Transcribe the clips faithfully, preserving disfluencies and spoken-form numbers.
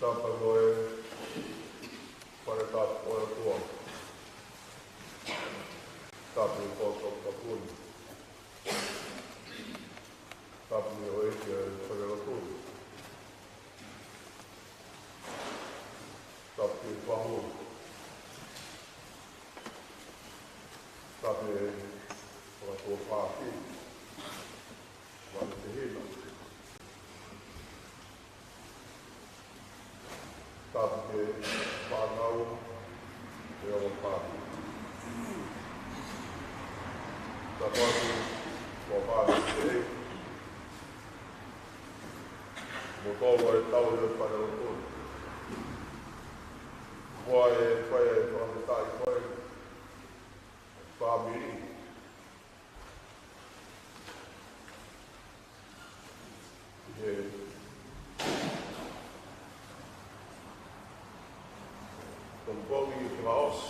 Tapu mo e fale tapu ʻo e ʻOtua. Tapu ʻi he toputapu ni. Tapu ʻi he ʻEiki ʻo e fale lotu. Tapu ʻi he fahu. Tapu ʻi he fakatuʻupāki. Vale te hina. Tapu ki he fānau ʻe ongo pāki. Tapu atu ki he pāki ʻe mo tolo e tau he fale lotu. Ko e fai e fakafetaʻi ko e fāmili. He pongipongi fakaʻosi,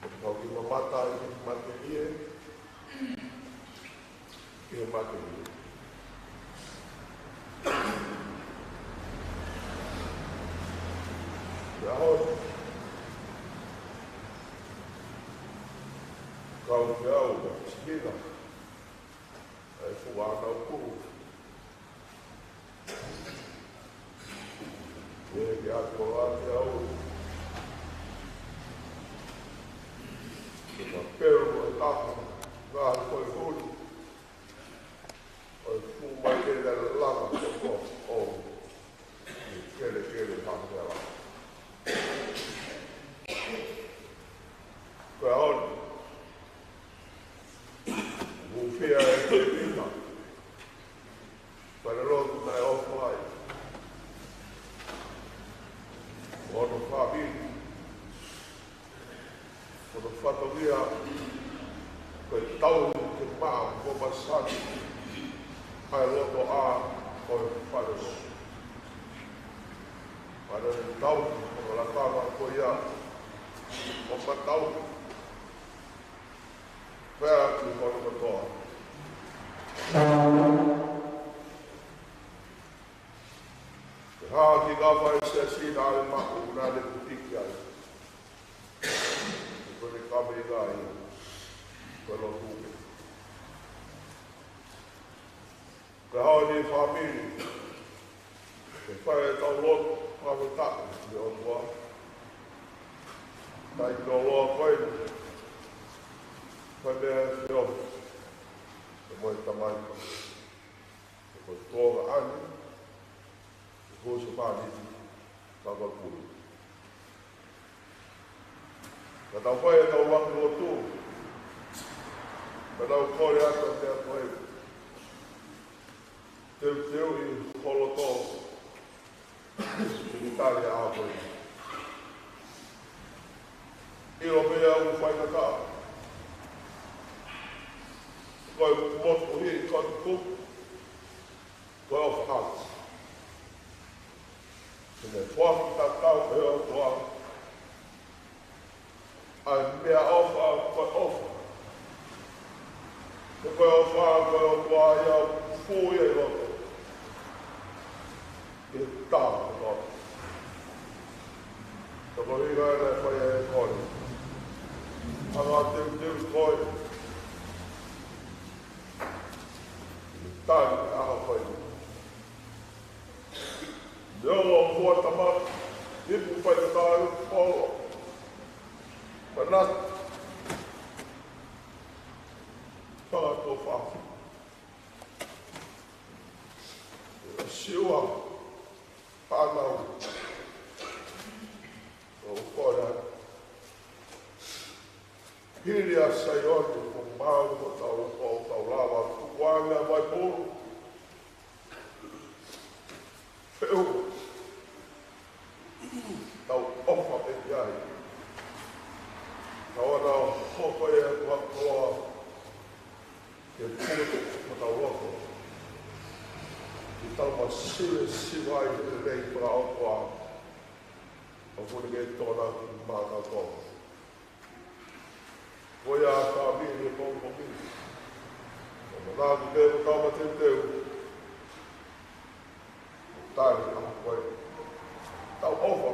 pongipongi mamata Mate ia, ke mate ia. Ia hoi. Kau ke au, sihina. Ai fuana uku. Ke ke ako ake au. Ke ma pelu e taha, ngaahi koe huli. ʻO e fuʻu mai ke le langa ko ko o. Ke le ke le hangela. Ko e aoni. Mufia e te pina. Pare lotu naʻe ʻofa ai. Ono fāmili. Ono fatongia. Ko e tau ke maʻa, ko masani. ʻA e loto ʻa, ko e pare lotu. Pare tau, ko la tama, ko ia. Ko matau. Pea ki hono kotoa. Ke hā ki ka fai se sina ale maku na le kutiki ai. Ko le kame i gai. Ko lo kuke. Ke hao ni fāmili. Ke fai e tau lotu, fakafetaʻi, le ʻOtua. Tai tō loa koe. Fai mea e fio. Ke moe tamai. Ke koe tō ka ani. Ke koe se pāniti. Fakakulu. Ka tau fai e tau laki lotu. Ka tau kole atu te a koe. Teuteu ʻi holoto. Ke tali a koe. ʻIlo pea u fai kata. Koe motu hi koe kuku. Ko e ʻofa atu. Ke ne foaki tatau ʻe he ʻOtua. ʻA e meʻaʻofa ko e ʻofa. Ko e ʻofa ko e ʻOtua ia fui e loto. Ke tā ko e loto. Toko higa e fai e koe. Anga teuteu koe. Tali a koe. Leo o mua tama, ipu fai ka tau polo. Manatu. Fanga tofa. Siua. Panau. O kola. Hili a Saione, ko mau ko tau, ko tau lava, ko kuanga vai polo. Peu. Tau ʻofa pē ki ai. Tau ana hoko e kua koa. Ke puke ko tau loko. Ke tau ma sive sivai he lei pala ʻokoa. ʻO kone ke tona ki mata koa. Ko ia ka mi ni ko ko mi. Ko mana ki te ko tau ma teuteu. Tali a koe. Tau ʻofa.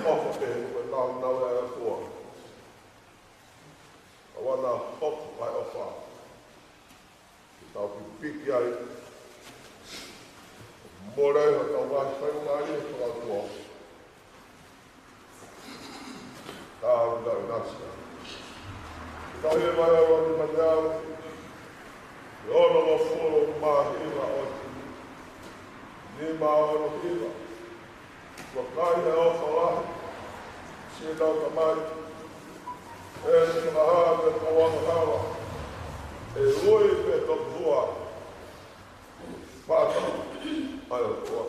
ʻOfa pē ko nau nau e a koa. ʻAuana hoko mai ʻofa. Ke tau pipiki ai. Mole hotau ngaahi faingamālie fakatuo. Tau tau nasi. Tau he mai ʻa Roni Maniau. Ke ono mo folo mahi ma oti. Ni ma ono hiva. Vakai e ʻofa lahi, siʻetau Tamai, ʻe fakahā pē kau angahala, ʻe ui pē tokua, fata, ʻa e ʻOtua.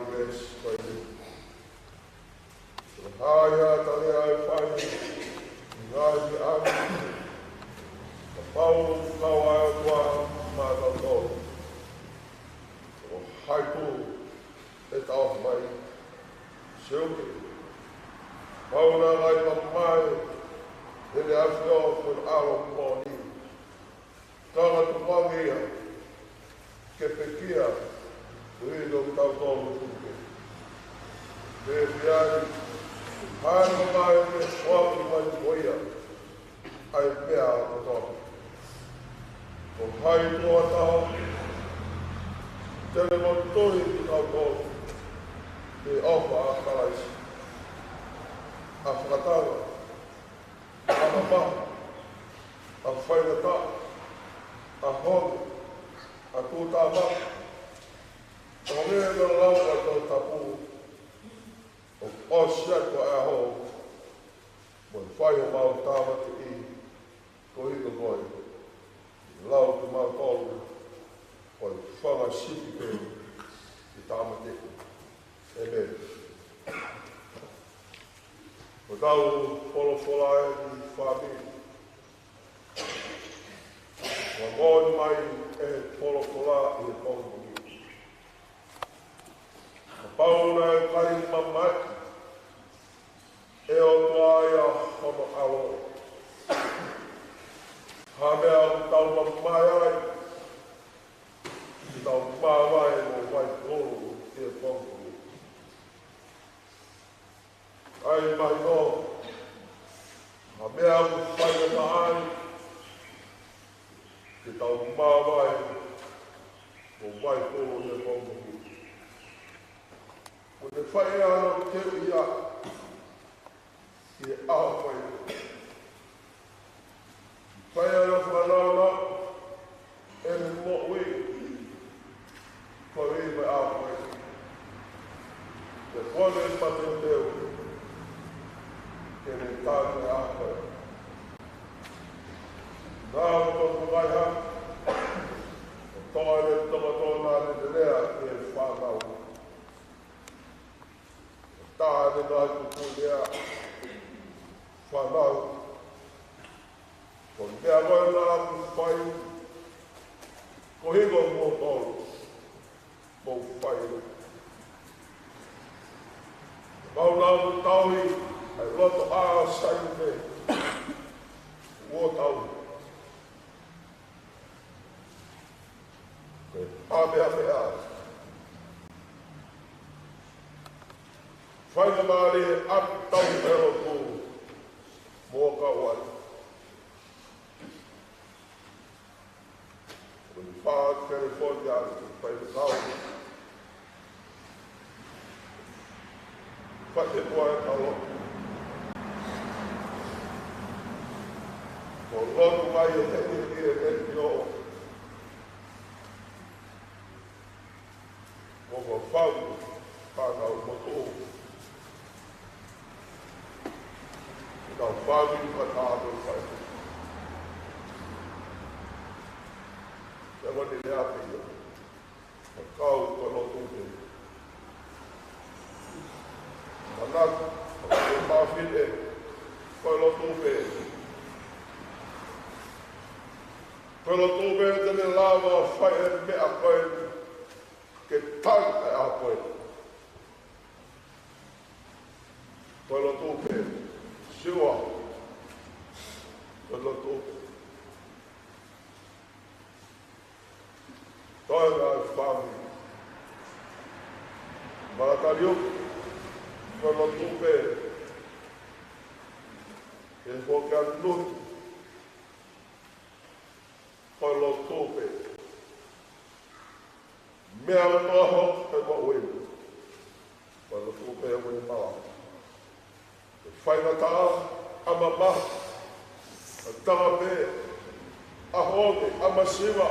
Veesi ko eni. Ko hai ha tali ai fai, ngaahi ʻapi, kapau ʻoku kau ai ʻa e ʻOtua maʻatautolu, ko hai pē ʻe taʻofi mai? Seuke, kapau naʻe ʻikai mamae ʻEne ʻAfio ko e ʻAlo moʻoni, ka naʻe tukuange ia ke pekia koeʻuhi ko kitautolu tuku. Pea ʻi ai, hā e mamae ke foaki mai mo ia ʻa e meʻa kotoa? Ko hai tuʻo taha te ne motuhi kitautolu mei he ʻofa ʻa Kalaisi? ʻA fakatanga, ʻa mamahi, ʻa faingataʻa, ʻa honge, ʻa tuʻutāmaki, ʻa honge, ʻa e lau ʻa e Tohi Tapu, ʻoku ʻosi atu ʻa e ʻaho, mo e fai homau tāmateʻi koeʻuhi ko koe. Lau kimautolu ko e fanga sipi pē ke tāmateʻi. ʻĒmeni. Ko ʻetau folofola eni, fāmili. Kuo ʻomai ʻe he folofola ʻi he pongipongi ni. Kapau naʻe ʻikai mamae ʻe he ʻOtua ia hono ʻAlo, ha meʻa ʻoku tau mamae ai? Ke tau mavae mo vaipolo ʻi he pongipongi ni. ʻIkai mahino ha meʻa ʻoku faingataʻa ai ke tau mavae mo vaipolo ʻi he pongipongi ni. Kuo ne fai ʻa hono teuʻi ia ʻi he ʻaho ko eni. Fai ʻa hono fānau na ʻene moʻui koeʻuhi ko e ʻaho ko eni. Pea kuo ne mateuteu ke ne tali ʻa e ʻaho ko eni. Naʻa ko e tokotaha ia, ko e tokotaha ʻene tokotaha naʻa ne lea ki he fānau. Taha ʻene ngaahi kupuʻi lea: Fānau, ko e meʻa ko ē naʻa ku fai koeʻuhi ko kimoutolu, mou fai. Kapau naʻa ku tauhi ʻa e loto ʻa Saione, kuo tauhi. Ko e hā pē ha meʻa faingamālie ʻaku tauhi ʻa e lotu mo kau ai. Ko e fā telefoni ʻa e faifekau. Fai e kua e kalo. Ko e lotu mai e teni ki he teni o. Ko e fau fānau motuʻa. Ko e fau i ka tātou fai. Te mani lea pē ia. Kau ko e lotu pē. Manatu, ko e mafine, ko e lotu pē. Ko e lotu pē te ne lava fai e meʻa ko ē ke tali ʻa e ʻaho ko ē. Ko e lotu pē. Siua. Ko e lotu pē. Toe ngaahi fāmili. Malataliu, ko e lotu pē. Ke foki atu, ko e lotu pē. Meʻa ʻoku tō hoko he moʻui, ko e lotu pē ʻoku ne maʻu. Faingataʻa, ʻa mamahi, ʻa tama pē, ʻa honge, ʻa masiva,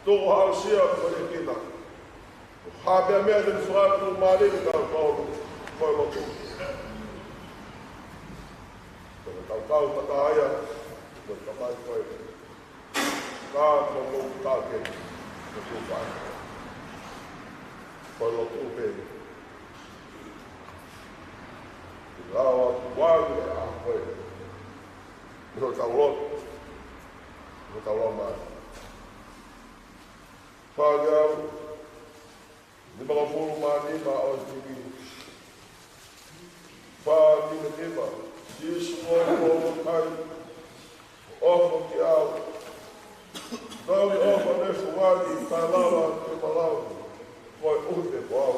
tukuhausia, ko e kina. Ko e hā pē ha meʻa te ne fakatuʻumālie kitautolu, ko e lotu. Ko e tau kau mataia, ko e tamai ko ē. Ka ko e lotu tāke, ko e tuʻu fai. Ko e lotu pē. Uali e ʻaho ko ē. ʻI hotau lotu, ʻi hotau lotu mai. Fāngeau, nimangofulu mā nima ʻo e timi. Fā nima nima. Sīsū ʻoku ʻofa kiate au. ʻOfa kiate au. Tau ʻi ʻofa ne fuani, taʻe lava ke malava. Ko e ʻuhi pē ko au.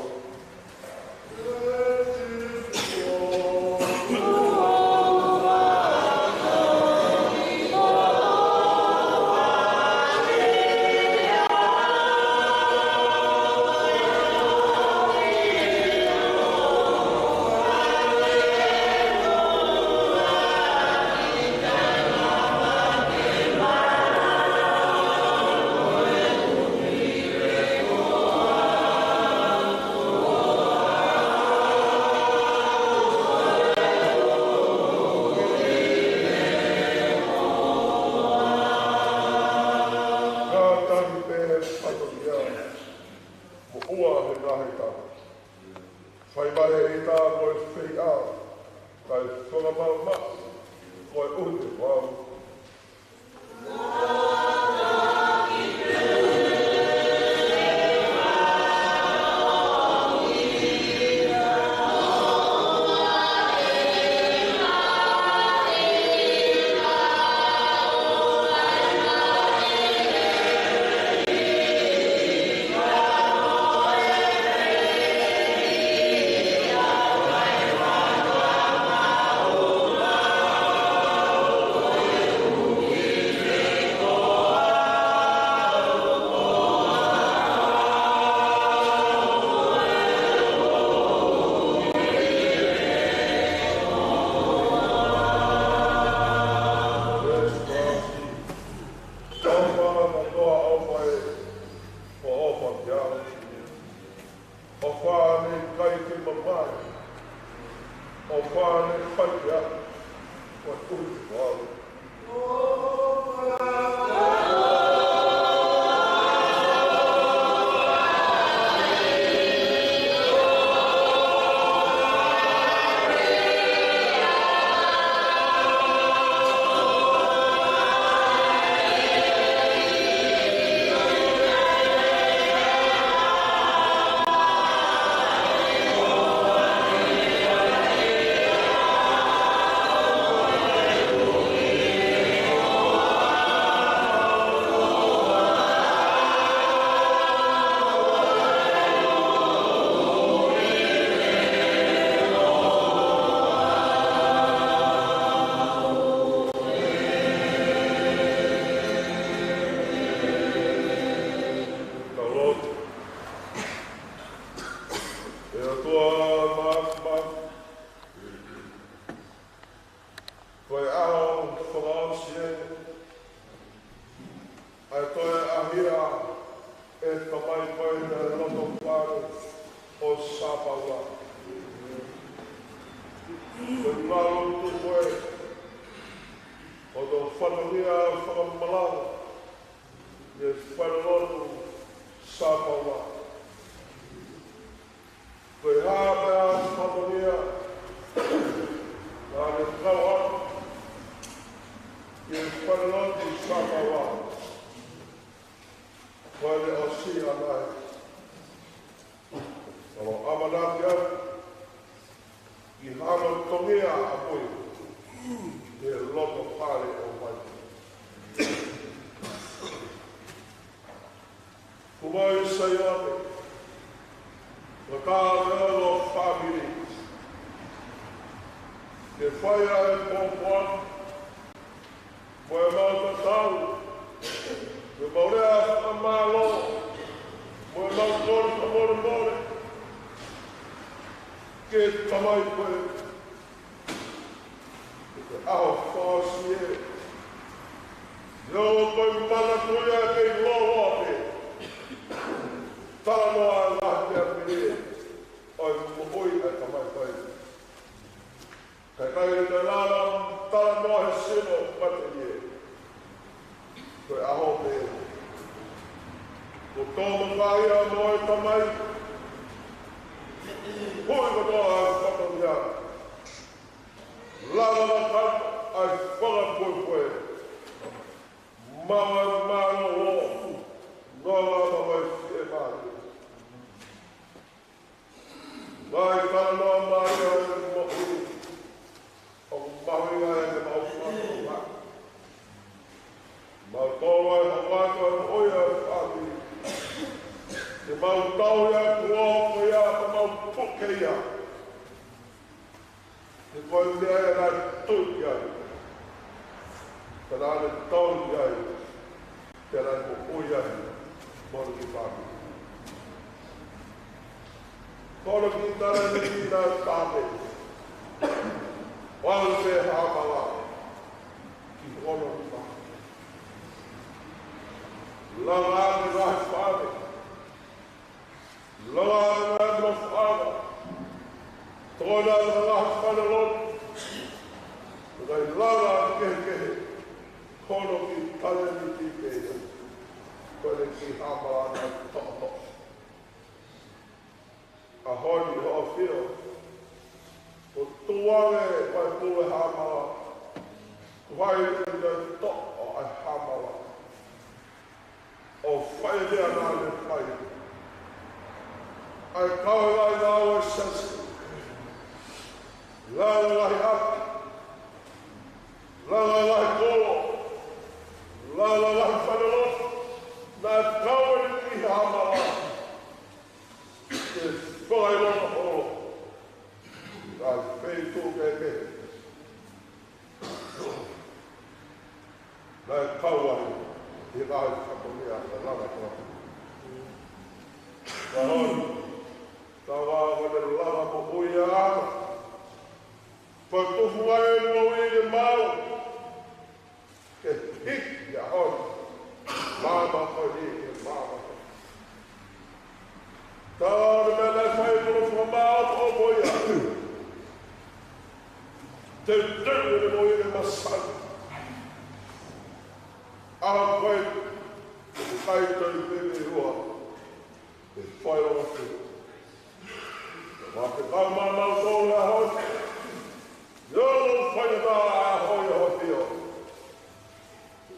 Kātaki pē fatongia, moʻua he ngaahi tama. Fai mai ʻe he ʻita ko e feiʻa, kae fakamaʻamaʻa, ko e ʻuhi pē ko au. ʻOfa, ʻofa ē, ʻofa kiate au. ʻOfa ne ʻikai ke mamae. ʻOfa ne fai kiate au. Ko e ʻuhi pē ko au. ʻE ʻOtua Māfimafi, ko e ʻaho fakaʻosi eni ʻa e toe ʻaʻahi ʻa e tamai ko eni ʻa e loto fale ʻo Sāpaula. Ko e ngalo tu ko e ʻo tō fatongia fakamalanga ʻi he falelotu Sāpaula. Ko e hā pē ha fatongia naʻa ne kau atu ʻi he falelotu Sāpaula, ko ʻene ʻosi ʻana ai. Kalo ʻamanaki au ʻi hano tongia ʻa Pui he loto fale ʻo Vai. Kuo ʻi Saione, ko e kau ʻo e fāmili, ke fai ʻa e pōpoaki, mo e mau tatau, mo e mau lea fakamālō, mo e mau kole fakamolemole ki he tamai ko ē. Ko e ʻaho fakaʻosi ē. ʻIo, ko e manatuʻi ʻa e kei lōloa pē. Talanoa ʻa e ngaahi meʻa pehē ʻo e moʻui ʻa e tamai ko ē. Kae ʻikai ke lava talanoa he sino matelie. Ko e ʻaho pē. Kuo tō mamahi ʻa e moʻui ʻa e tamai. Hoi kotoa ʻa e fatongia. Mau e mālō, nonga mo e fiemālie. Ngaahi talanoa mālie ʻo e moʻui, ʻoku mahuʻinga ʻi heʻemau fakaʻaonga. Mau tō ai hono ʻoatu ʻa e moʻui ʻa e fāmili. Ke mau tauhi ʻa e kuo ko ia ka mau puke ia. He ko e meʻa ia naʻe tui ki ai. Pea naʻa ne tauhi ai. Pea naʻe moʻui ai mo hono kiʻi fāmili. Ko hono kiʻi talēniti naʻe tāpē. ʻO aʻu pē Haʻamala ki hono nima. Langa ʻaki e ngaahi fale. Langa ʻaki e ngaahi nofoʻanga. Tokoni ʻaki e ngaahi falelotu. Ngaahi langa kehekehe. Ko hono kiʻi talēniti pē ia. Ko ʻene kiʻi Haʻamala naʻe toʻotoʻo. ʻAho ni ʻoku ou fie ʻo tuku ange ʻa e pule Haʻamala. Ko hai te ne toʻo ʻa e Haʻamala ʻo fai e meʻa naʻa ne fai. ʻA e kau e ngaahi ngāue ʻa e siasi. Langa e ngaahi ʻapi. Langa e ngaahi kolo. Langa e ngaahi falelotu. Naʻe kau ʻene kiʻi Haʻamala. Ke fakaʻilonga holo. Ngaahi feituʻu kehekehe. Naʻe kau ai ʻi he ngaahi fatongia ʻo e langa ʻo e moʻui. Mahalo, tau ʻa ko e langa moʻui ʻa Haʻamala. Ko e tufunga ʻene moʻui ke maʻu. Ke hiki ʻa hono maama ko eni ke maama. Tau ʻa e meʻa naʻe fai ko e fakamaʻopoʻopo ia. Teuteu ʻene moʻui ke masani. ʻA ko e kai toi pene ua. ʻE fai ʻo te. Wa ke kau maʻamautolu ʻa hoʻo. ʻIo, ʻo fai ʻa e ʻaho ʻi hoʻo fio.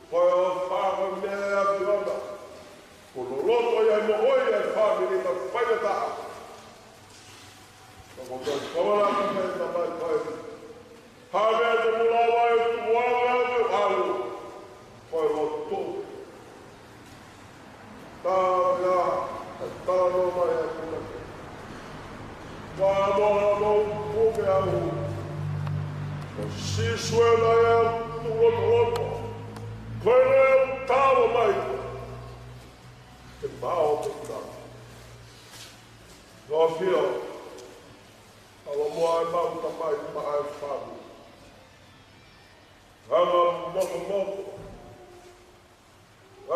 Ko e ʻofa ko e meʻa ʻa e ʻAfiona. Ko e loloto ia mo ʻoe ʻa e fāmili ka fai ʻa e taha. Ka ko e kau la ka fai ʻa e taha. Hame atu mula wai tu wanga atu alu. Ko e lotu. Tā ia, tā no mai atu na. Wā moa no puke au. Ko Sīsū ē na ia tu lotu lotu. Ko e lea u tāua mai. Ke pao te tā. No fio. ʻAlo moa e mau tamai maʻa e fāmili. Anga mokomoko.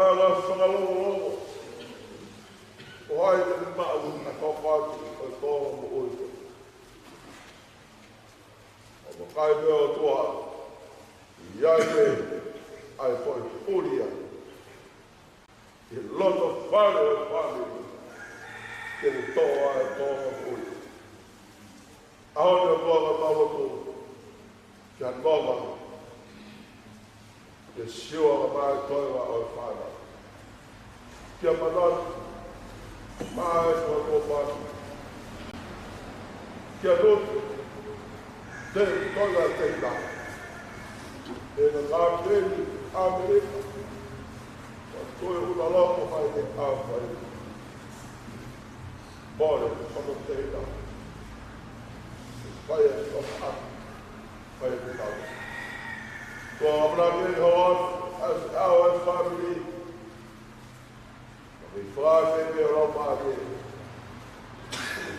Anga fakalongolongo. ʻO hai te maʻu na kau pātu ʻo e tō moʻui. ʻO makai pē ʻOtua. ʻI ai pē ʻa e foʻi pulia. ʻI loto fale ʻo e fāmili, ke ne toʻo ʻa e tō moʻui. ʻAho ni ʻOtua ka mau lotu, kia Noma, ke siua ka mai toiva ʻo e fānau. Kia Manatu, mai ko e tō pātu. Kia Lotu, te toiva te la. E na la peni, ʻAmelika. Ka toe ʻuna loko mai e ʻāfai. Pole, kono teina. Fai e kono atu. Fai e kau. Tua amana ke hoa, ʻa e, ʻa e fāmili. Ka me fai e ke lau mālie.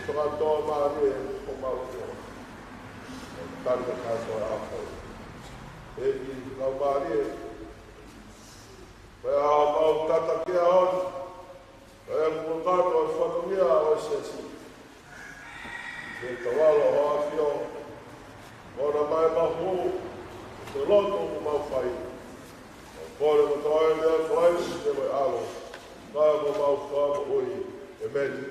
Fakatoa mālie, ko mau ke. Tali ka kātoa ʻāfai. ʻEiki lau mālie. Pea mau tata ke aon. Pea kuo kātoa e fatongia ʻo e siasi. Ke tawalo ho ʻAfio. Ona mai mahu. Te lotu ko mau fai. Kole mo toe lea Kalaisi te mo ʻAlo. Ka ko mau fakamoʻui. ʻEmeni.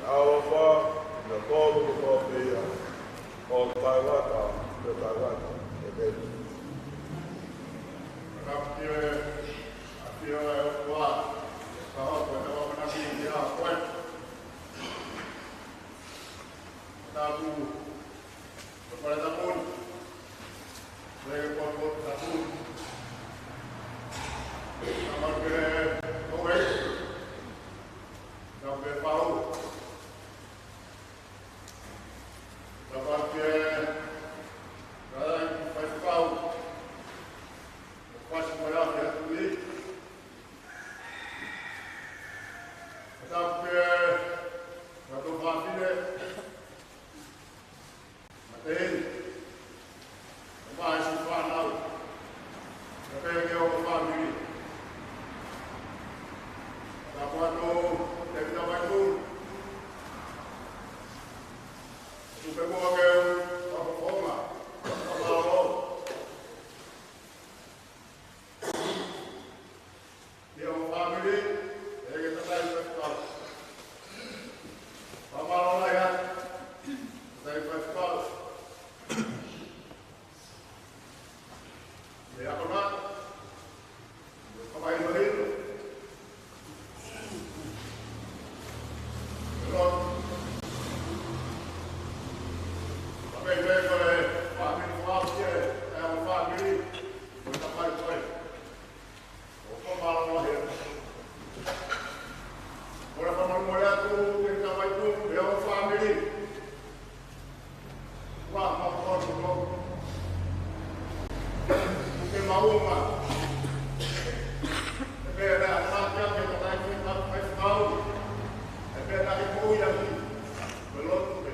ʻaloʻofa, ʻi he tolu ko ia, ʻo taʻengata pea taʻengata. ʻEmeni. Ka ke ʻafio ʻa e ʻOtua, ka hoko ʻa e ʻamanaki ʻia koe. Tapu, ko e pale tapu, lele ko e tapu. Tapu ke ʻoua, tapu ke pau. Tapu ke ʻai ke fai pau. Fasi mai ʻa e ʻEiki. Tapu ke ʻai ke fafine. Mate, ʻomai siʻi fānau, pea pehē ki hoʻo fāmili. Tapu atu, Tēvita Vaipulu. Tupe mua ke u, tapu fonga, tapu alo. Ki hoʻo fāmili, ʻEiki Tangataʻeiki Faifekau. Fakamālō lahi atu, Tangataʻeiki Faifekau. Meʻa ko ena, meʻa fakamahinohino. Meʻa lotu. Ka pehē pē ko e fāmili fakaʻosi ē, ʻa e fāmili, ko e tamai ko ē. ʻOku fakamālō lahi atu. ʻOku ou fakamālō lahi atu ki he tamai ko ē, pea mo e fāmili. Ua mau koto. Ke maʻu mai. ʻE pehē ʻa e ʻamanaki ʻa e tangataʻeiki faifekau. ʻE pehē ʻa e moʻui ʻaki. Meʻa lotu pē.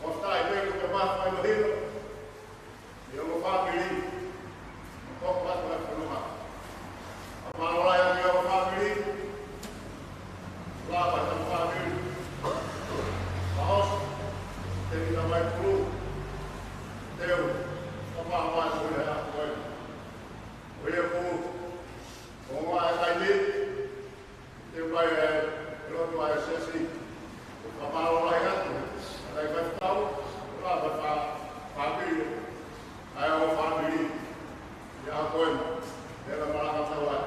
ʻOfa atu pē ke ke maʻu mai mahino. ʻI hoʻo fāmili. Ko e fāmili. Fakamālō lahi atu ki hoʻo fāmili. Lava ʻetau fāmili. Fakaʻosi. Tēvita Vaipulu. Teu. Fakamālō lahi atu ki he ʻaho ko eni. ʻOku ou ʻofa atu ki he taimi. Te u ʻai e lotu ʻa e siasi. Fakamālō lahi atu. ʻA e faifekau. Ka fai fa, fāmili. ʻA e ʻo fāmili. ʻI he ʻaho ko eni. Te la malanga tau ai.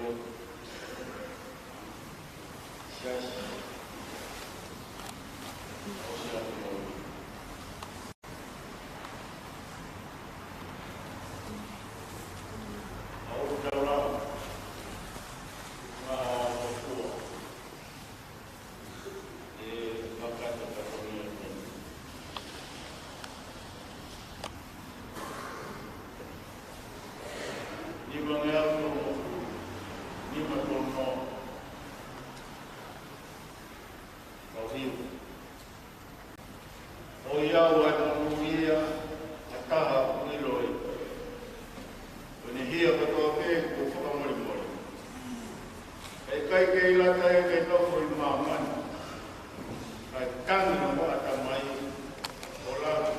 ʻOku ʻi ai ʻa e monūʻia ʻa e taha ʻoku ʻiloʻi, ko ʻene hia kotoa pē kuo fakamolemole. ʻE ʻikai ke ʻi ai ha taha ʻe nofo ʻi māmani kae tangi hono ʻatamai ʻo lava.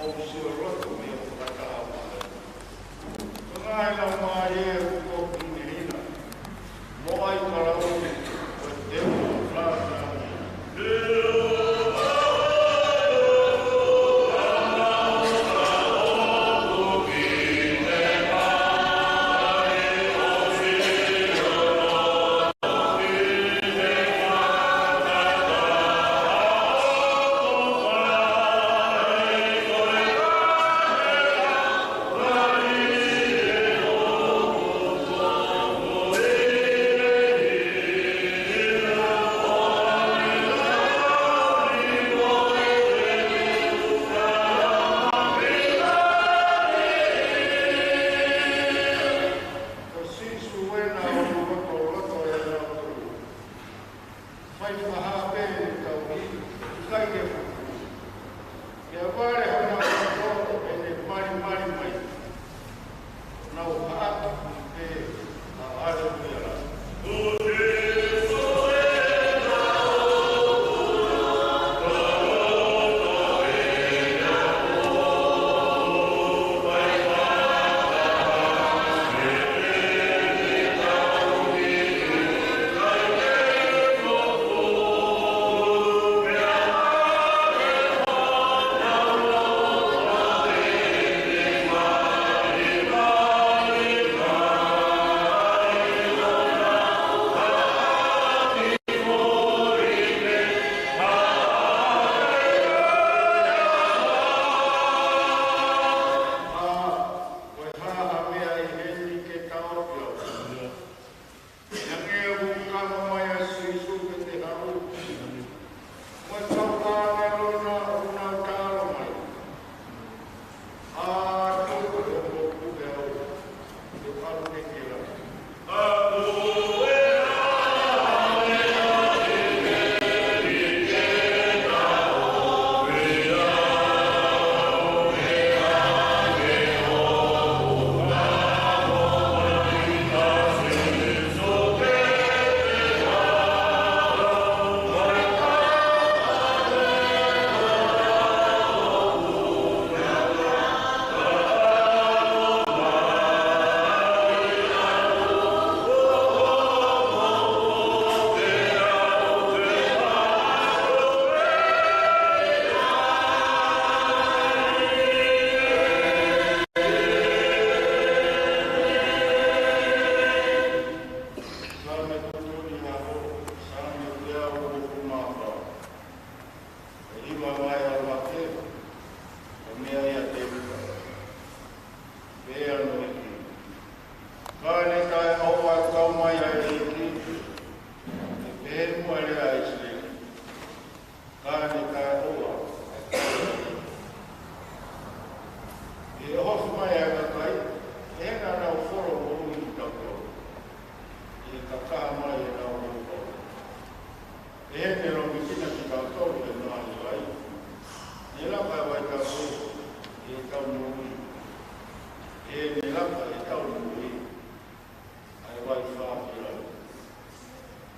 ʻOku sio loto mei he fakataha mai. Ko e ngaahi laumālie ʻoku hinehina mo ʻai kalauni, ko e teu lāngilangi. Ko Sīsū ena ʻoku lotoloto ʻena ʻoku fai fakahā pē ʻene tauhi, ʻikai ke fuku. Ke vale hona ʻoku ʻene malimali mai. Nau haʻaki pē ʻa e aleluia.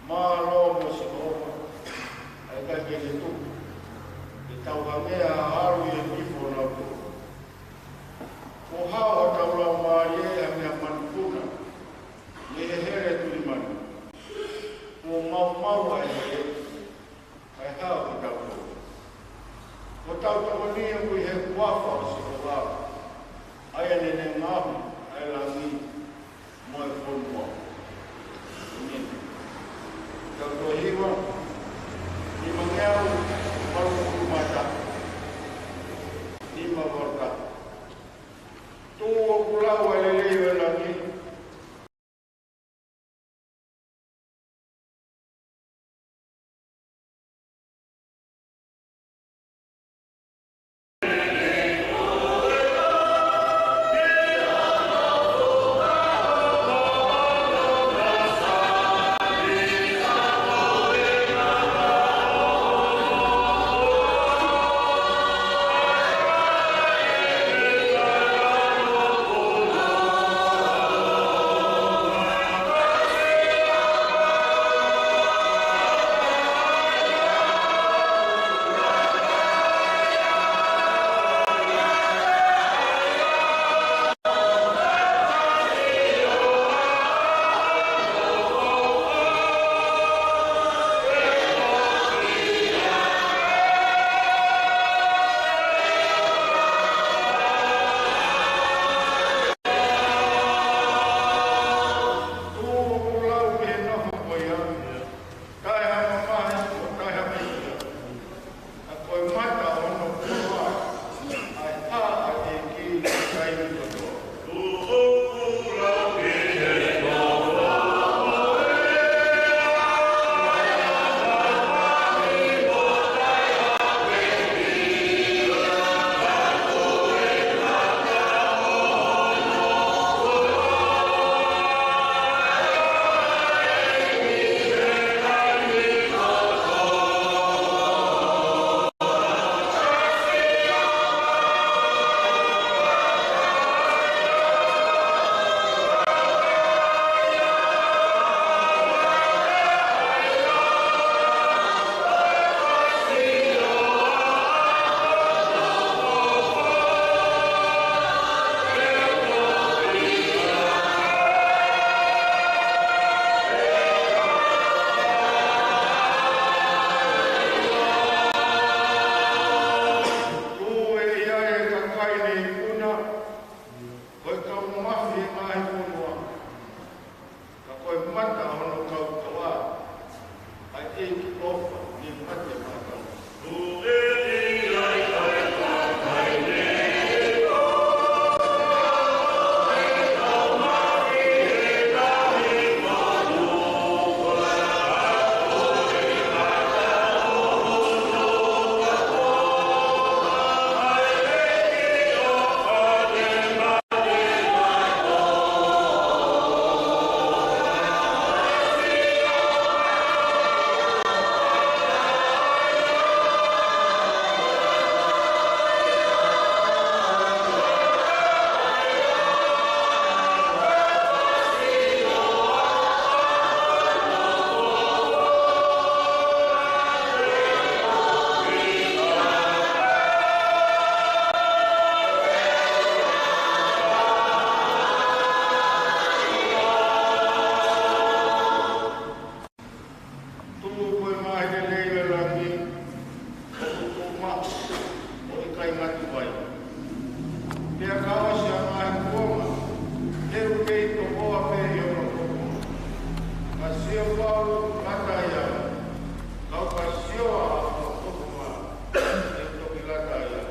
Mālō mo Sihova, ʻa e ʻikai ke ne tuku, ke tau hangē ha ʻalu ʻi he kifo ʻo nau tuku. Kuo hao hotau laumālie ʻi he meʻa manupuna, mei he hele tuli manu. Kuo maumau ʻa e hele, ʻa e hao kitautolu. Ko hotau tokoni ʻoku ʻi he huafa ʻo Sihova, ʻa ia naʻa ne ngaohi ʻa e langi mo e fonua. ʻĒmeni. Tau toe hiva, nimangeau valungofulu mā taha, nima valu taha. Tuʻu ʻoku lau ʻa e lelei ʻo e langi, Tuʻu ʻoku lau ki he nofo ko ia, taʻe ha mamahi, ʻo taʻe ha meʻa. Ka ko e mata ʻo hono koloa, ʻa e hā ʻa e ʻEiki ʻi he taimi kotoa. Tuʻu ʻe ʻi ai ʻa e kakai mei he ikuna, ko e kau mamahi ʻi he ngaahi fonua. Ka ko e mata ʻo hono kau kava, ʻa e ʻEiki ʻofa ni mate mata. Tuʻu ko e ngaahi lelei ʻo e langi, ʻoku tuʻu maʻu, ʻo ʻikai ngati vai. Pea ka ʻosi ʻa e ngaahi kuonga, te u kei tokoa pē ʻi hono tokoa. Ka sio pau, lata ia, kau ka sio ʻa hono tokoa, te u toki lata ia.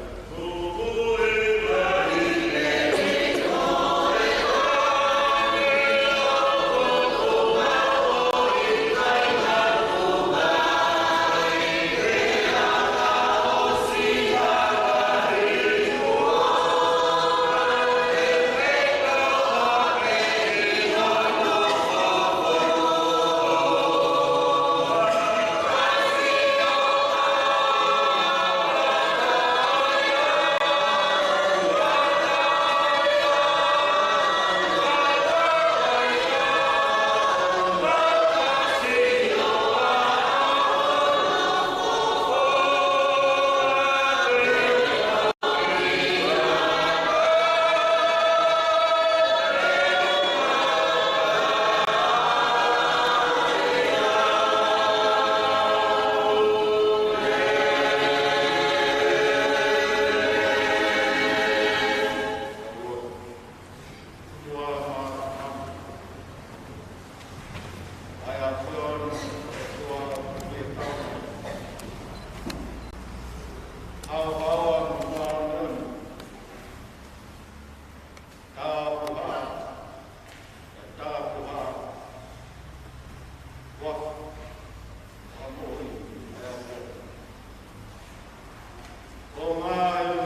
Ko e ngaahi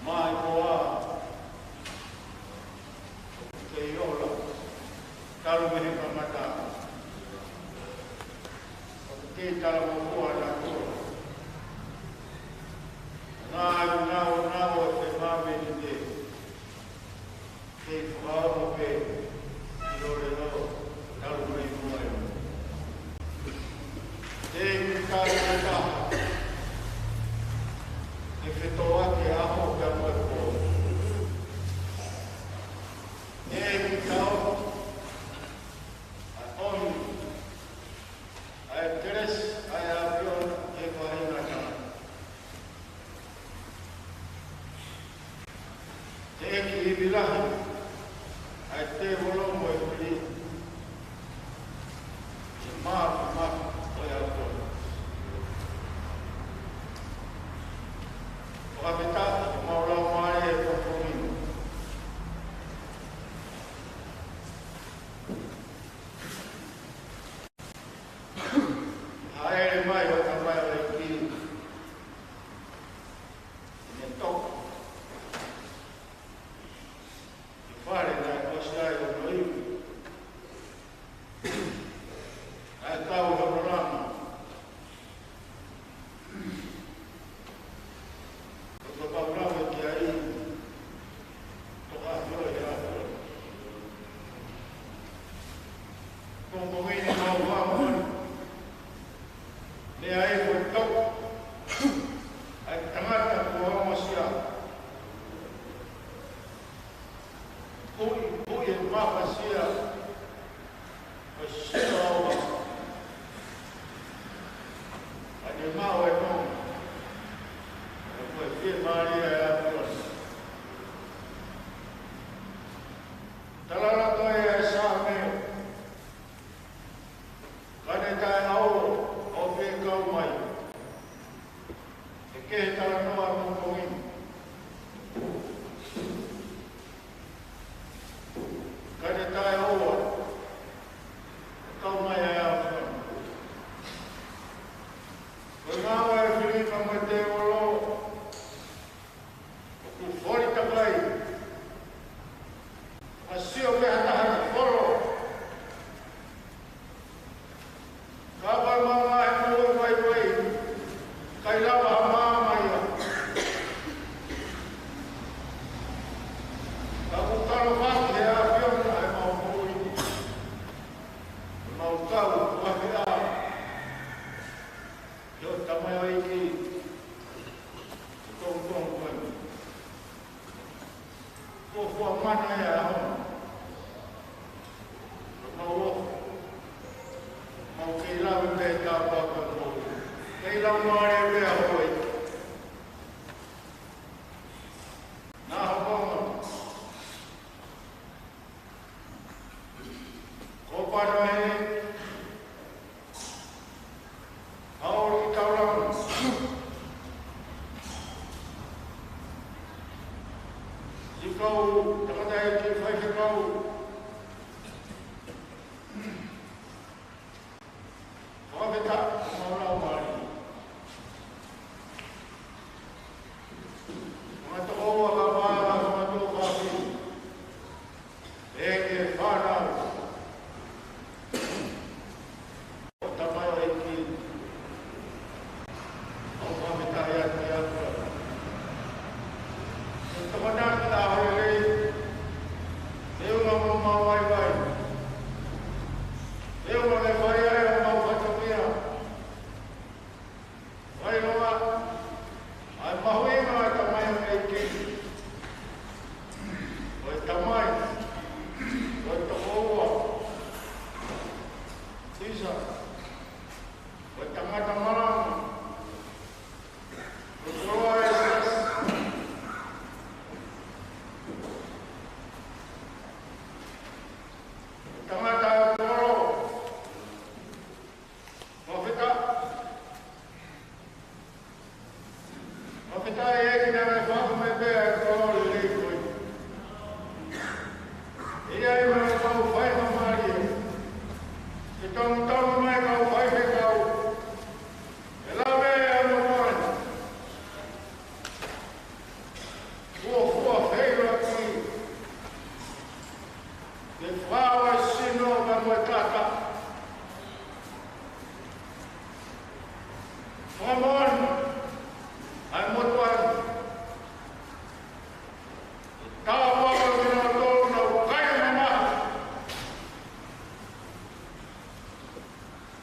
mai koā ʻoku kei ola talu mei he kamata, ʻoku kei talangofua ʻa e ʻOtua. Ngaahi naonao ʻo e māmani te kei fakaongo pē ʻi he ʻōlelo talu mei muʻa. Teʻeki ai ke taha ʻe fetōʻaki ʻa e ʻaho pea mo e pō. Teʻeki ai ke taʻofi ʻa e ʻomi ʻa e kelesi ʻa e ʻAfiona ki he faʻahinga ʻo e tangata. Teʻeki ivi lahi ʻa e tēvolo mo e fili ʻi he māfimafi ʻo e ʻAfiona. Fakafetaʻi ʻoku mau lau mai he pongipongi ni. Hāʻele mai ʻa e tamaioʻeiki ʻi he toko ʻi he fale naʻe ʻosi ai hono ivi. Naʻe kau hono langa. Ko e kapau lava ki ai, toka ʻafio ʻi he ʻAfiona. Pongipongi ni mau ʻamanaki, meʻa ai ko e toko ʻa e tangata kuo ongosia. Puʻi, puʻi e mafasia ʻo e sino ʻa e ʻOtua. Ka ne maʻu e nonga, ʻa ia ko e fiemālie ʻa e ʻAfiona. Talaloto ʻa e Saame, ka ne taʻeʻaoa ʻo fekau mai. ʻE kehe talanoa pongipongi ni. Ka ne taʻeʻaoa ʻo kau mai ʻa e ʻAfiona. Ko e ngāue ʻa e fili mo e tēvolo, ʻoku foli takai. ʻA e sio mei ha taha ʻi he folo. Ka ko e mau ngaahi moʻui vaivai, ʻikai lava ha maama ia. Ka ʻoku talo faki he ʻAfiona ʻemau moʻui. ʻEmau kau ʻo ʻafe ʻa e tamaioʻeiki. Ko e tongitongi ko eni. Ko e fuʻu mana ia ʻa e ʻAfiona. Ko ʻemau ʻofa. Mau kei lave pē tāpuaki ʻo e moʻui. Kei lave mālie pē ʻa e houʻeiki. Naʻa hoko ko Panahe, Haʻauli Taulama, Sikau, Takataiki Faifekau. Fakafetaʻi, mau lau mai. Fanga tokoua, kau mai, fanga tokoua fafine. ʻEiki, fānau ʻo e tamaioʻeiki. ʻOku mau fakafetaʻi atu ki he ʻOtua. Ko e tokonaki ʻa e ʻaho lelei, ʻi he ʻuhinga ʻemau vaivai, ʻi he ʻuhinga ʻoku fai ai ʻemau fatongia. Tau tau mai kau faifekau. ʻE lave ʻa e momoʻi. Fuofua feilaki. Ke fua ʻa e sino ka mo e kaka. Fakamoʻoni ʻa e motuʻa ni. Tāpuaki kinautolu naʻa nau kai mamahi.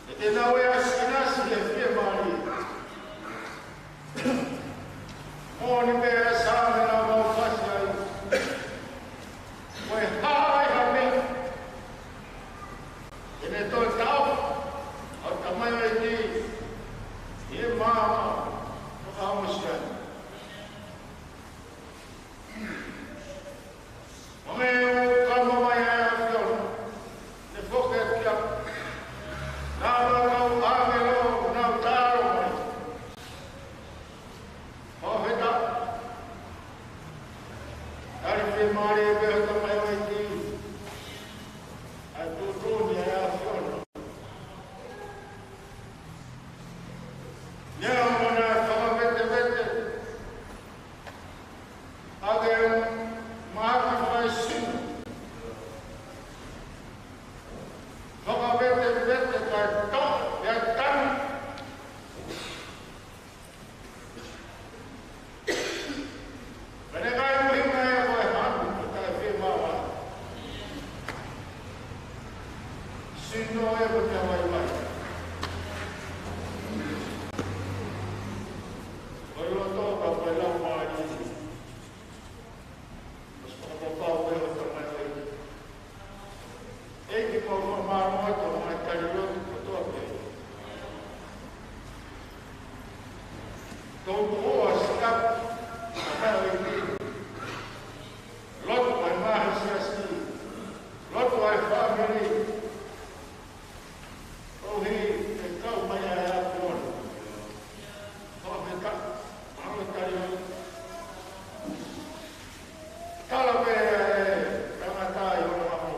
ʻE te nau ʻasi ʻinasi he fiemālie. Moʻoni pē ʻa e Saame naʻa mau fasi ai. Ko e hā ai ha meʻa te ne toe taʻofi ʻa e tamaioʻeiki ʻi he maama fakaʻamosi ʻeni. Hangē ʻoku kama mai ʻa e ʻAfiona, ne foki ʻa e kia. Naʻa mau kau ʻāngelo, naʻa mau talo mai. Fakafetaʻi. Tali fiemālie pē ʻa e tamaioʻeiki. ʻA e tuʻutuʻuni ʻa e ʻAfiona. Neongo naʻe fakavetevete ʻa e mahaki fakaesino. Fakavetevete kae toʻo ʻa e tanu. Pea ne kai muhinga ia ko e hanu ko e taʻefiemālie. Sino e ko e taʻevaivai. Ko e loto ka ko e laumālie. Mas fakapapau e o tamaioʻeiki. ʻEiki, mau fakamālō atu ʻa e tali lotu kotoa pē. Tau tuʻu ʻo siʻaki ʻa e ʻEiki. Lotu ʻa e ngaahi siasi. Lotu ʻa e fāmili. ʻOku ʻi he kau mai ʻa e ʻAfiona. Fakafetaʻi, mālō e tali lotu. Tala pē ʻe he tangata ʻi hono hamo.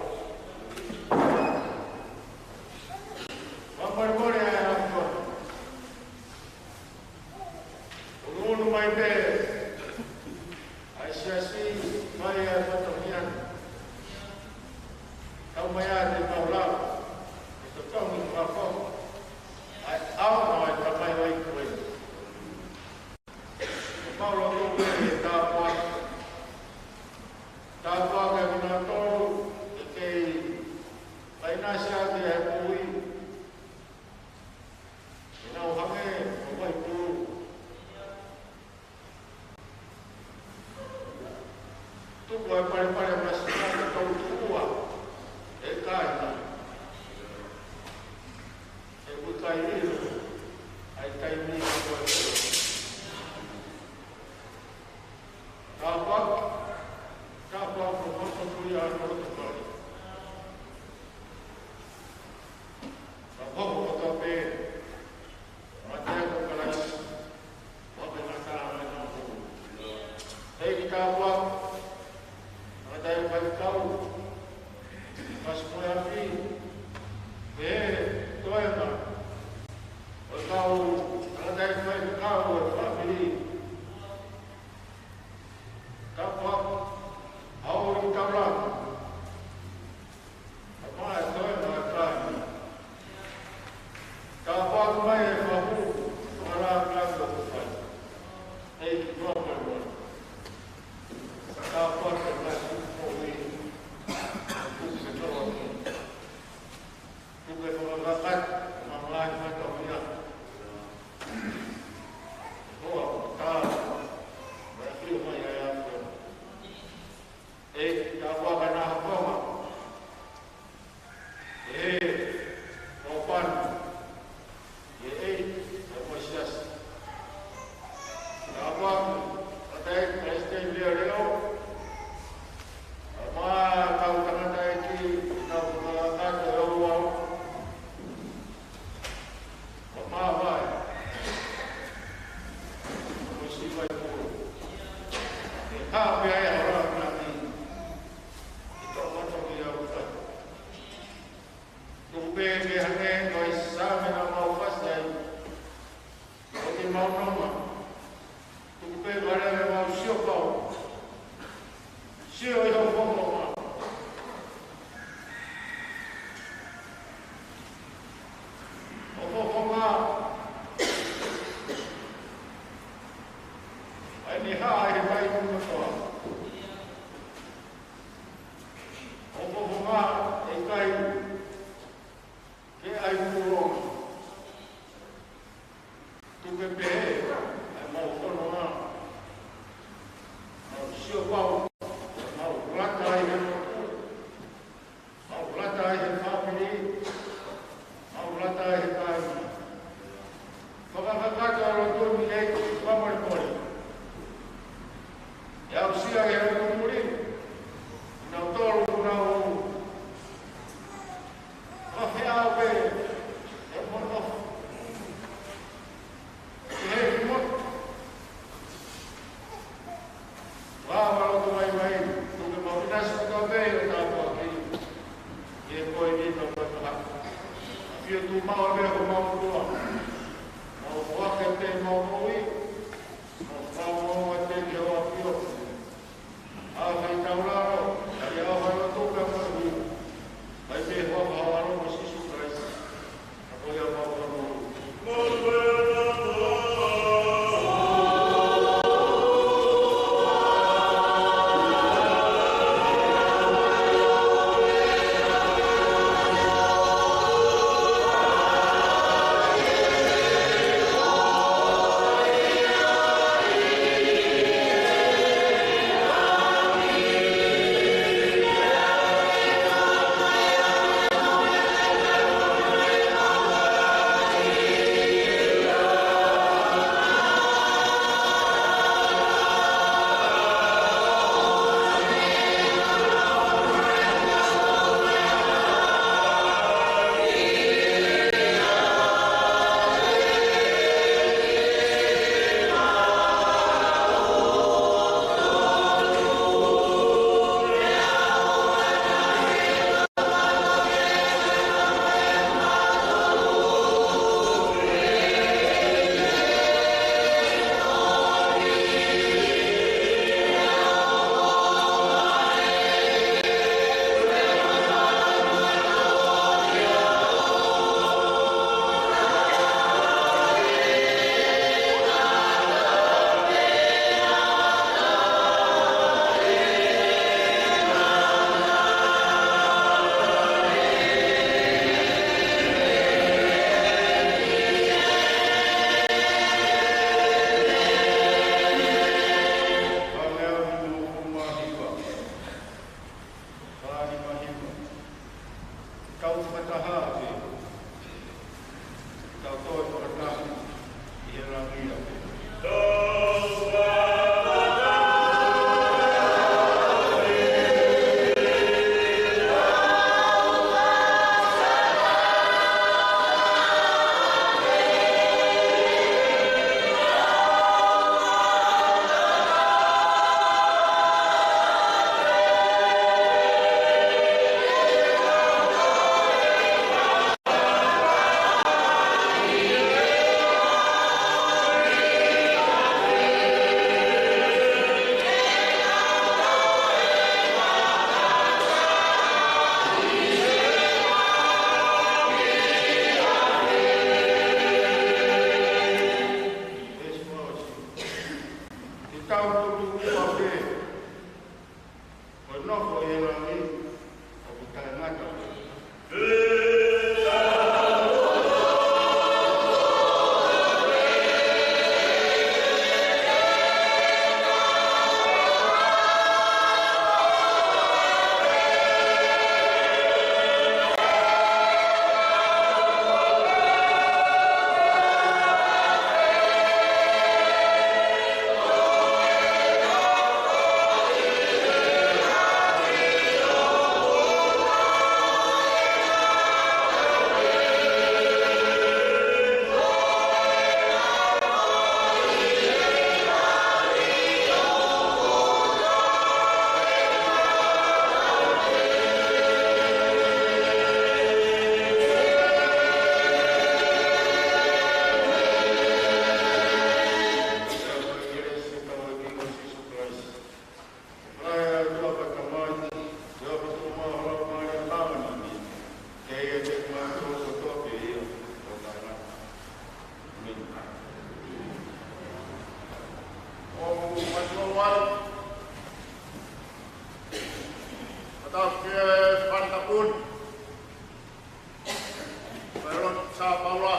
Fakamolemole ʻa e ʻAfiona. ʻUnuʻunu mai pē ʻa e siasi, mai ʻa e fatongia ni. Tau mai ʻa e te tau lau. ʻE tau tau ni fakafo. ʻA e ʻaonga ʻo e tamaioʻeiki ko eni. Ko e pau lotu pē ke tāpuaki. Tāpuaki ʻa kinautolu ʻoku kei fai ʻinasi ʻaki ʻa e kui. ʻE nau hangē ko e vaipū. Tuku ʻa e palepale masiʻi ka tau tuʻu ʻa e kāinga. ʻE ʻikai ʻilo ʻa e taimi ko ē. Tāpuaki, tāpuaki ko e hotau Tuʻi ʻa e loto pale. Ka hoko kotoa pē, mate ko Kalaisi, ʻoku ʻikai ngata mai nā hou. ʻEiki tāpuaki, ngata e faifekau, kasi mo e ʻapi, ʻe toenga, ʻo e kau, ngata e faifekau, ʻo e fāmili, Tāpuaki, ʻa e ʻOtua ʻi taulanga. Ka mai toe mai kai. Tāpuaki mai e fahu, ʻo la ka ko fai. ʻEiki, ʻoku mau. Tāpuaki mai e fahu, ʻoku mau. Tuku ke fakakakato, ʻa e ngaahi fatongia. Hoa, tā, mai ki o mai ai a ko. ʻEiki, tāpuaki ʻa e ngaahi fatongia. ʻE, ʻo panu. ʻE, ʻe, ʻe mo e siasi. Tāpuaki, ʻa e palesiteni leʻoleʻo. ʻA e kau tangataʻeiki, kau tangataʻeiki ʻo e ʻOtua. ʻA e vai. Ko si vai ko. ʻE hape ai a ora nani. ʻI tō mato ki a uta. Tuku pē ke hangē ʻIo, tuʻu maʻu ʻa e meʻa ʻoku mau fua. Mau fua ke te mau moʻui. Mau fua mau ʻa e te ke o apio. ʻA e faitaulalo, ʻa e ʻaho ʻo e lotu pea mo e hū. Mai pē hoa fakaʻalo mo Sīsū Kalaisi. Ka ko ia mau fua mau. Kau fakataha pē. Kau toe fakataha ʻi he langi ʻa pē. Ko e nofo ʻi he langi ʻoku taʻengata. Tapu ki he Fanta Pun. Pailoni Sā Paula.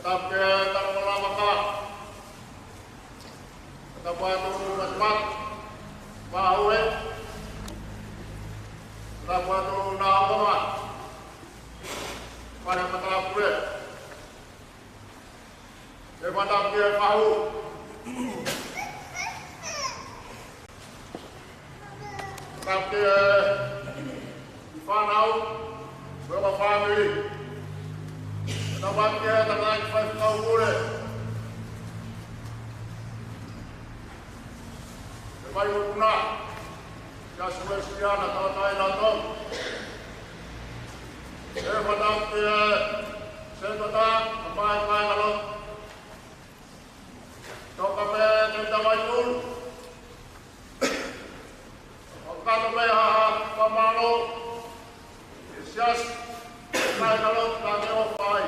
Tapu ki he Tangata Lavaka. Tapu atu Matimati. Mahuʻe. Tapu atu Naonga. Pale Matalapule. Ke fata ke fahu. Fata ke fānau, ko e fāmili. Fata ke takai fai fānau mule. Ke fai o kuna. Kia Suesiana tau tai lato. Siasi, kae kalo, ka ke ʻofa ai.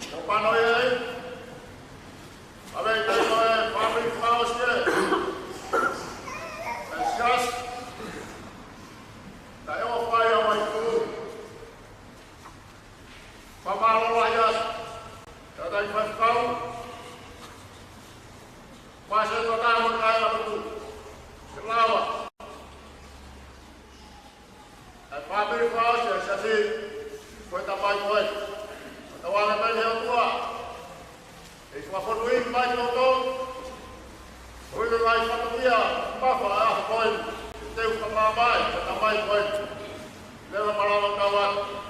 ʻO pano ia ai. ʻA e meʻa ko e family house ia. ʻE siasi, kae ʻofa ai ʻa mai ku. Fakamālō lahi atu. Ka tai fai kau. Mase ko ka mo kai la tu. Ke lava. ʻE family house ia siasi. Ko e tamai ko ē. Ko e tauanga mai he ʻOtua. ʻE fakafonuʻi mai koutou. Ko e lai fakakia. Mafa a ko ē. Te u fakamāmā ai. Ko e tamai ko ē. Leva malama kau atu.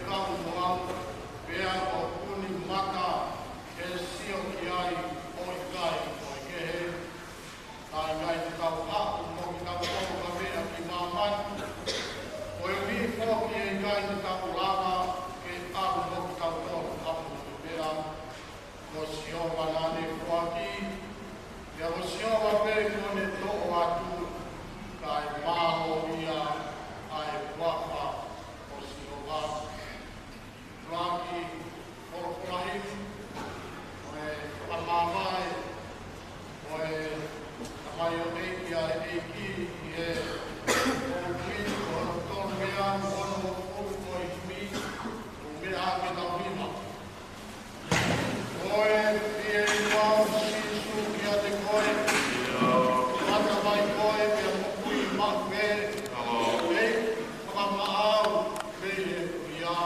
kau mo au, pea ʻoku ne mata ʻe sio ki ai ʻo ʻikai ko e kehe. Ka ʻikai te tau haʻu mo kitautolu ha meʻa ki māmani, koeʻuhi foki ʻe ʻikai te tau lava ke ʻalu mo kitautolu ha meʻa. Ko Sihova naʻa ne foaki, pea ko Sihova pē kuo ne toʻo atu, kae mālō ia ʻa e huafa ʻo Sihova. Laki, folofola himi, mo e fakamavae, mo e tamaioʻeiki ʻa e ʻEiki ʻi he ʻoku ui ko hono tolu mea mo hono ʻoku ui ko e himi, ʻo meʻa ke tau hima. Ko e pie i mau Sīsū kiate koe, mata mai koe, pea moʻui maʻu pē, ʻEiki, fakamaʻau, mei he kuia.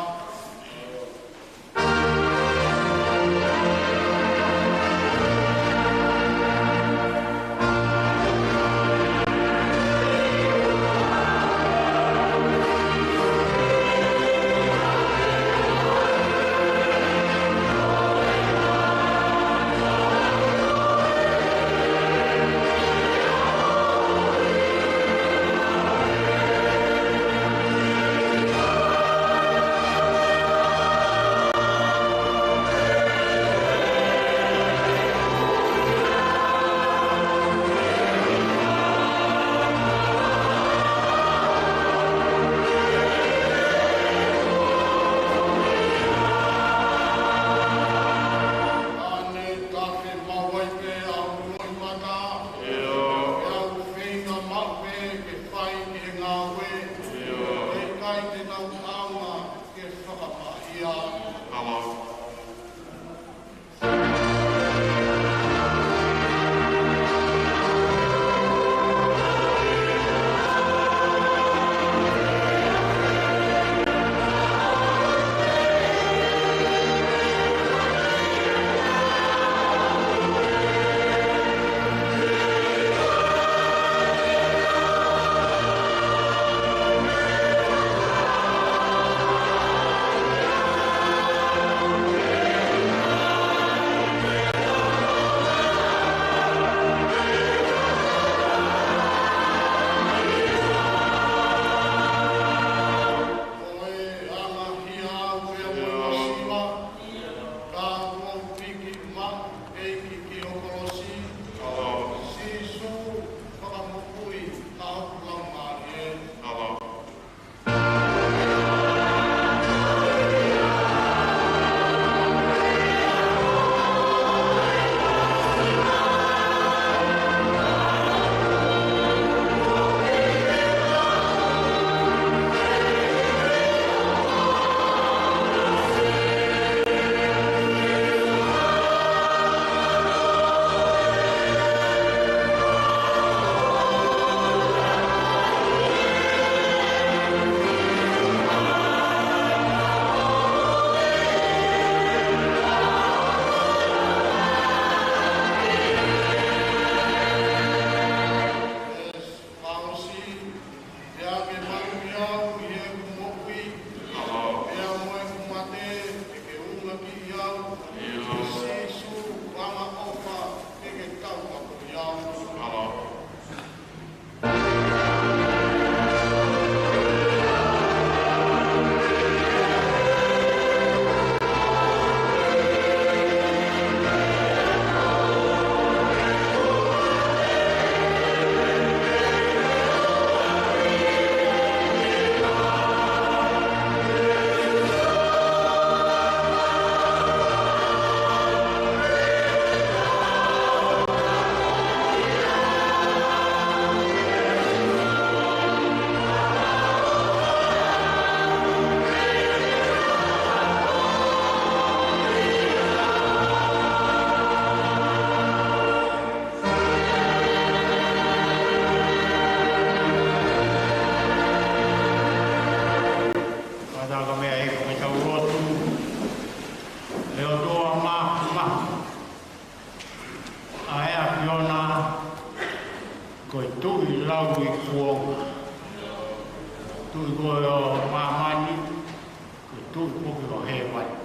Tuʻi puke ʻo Hēvani.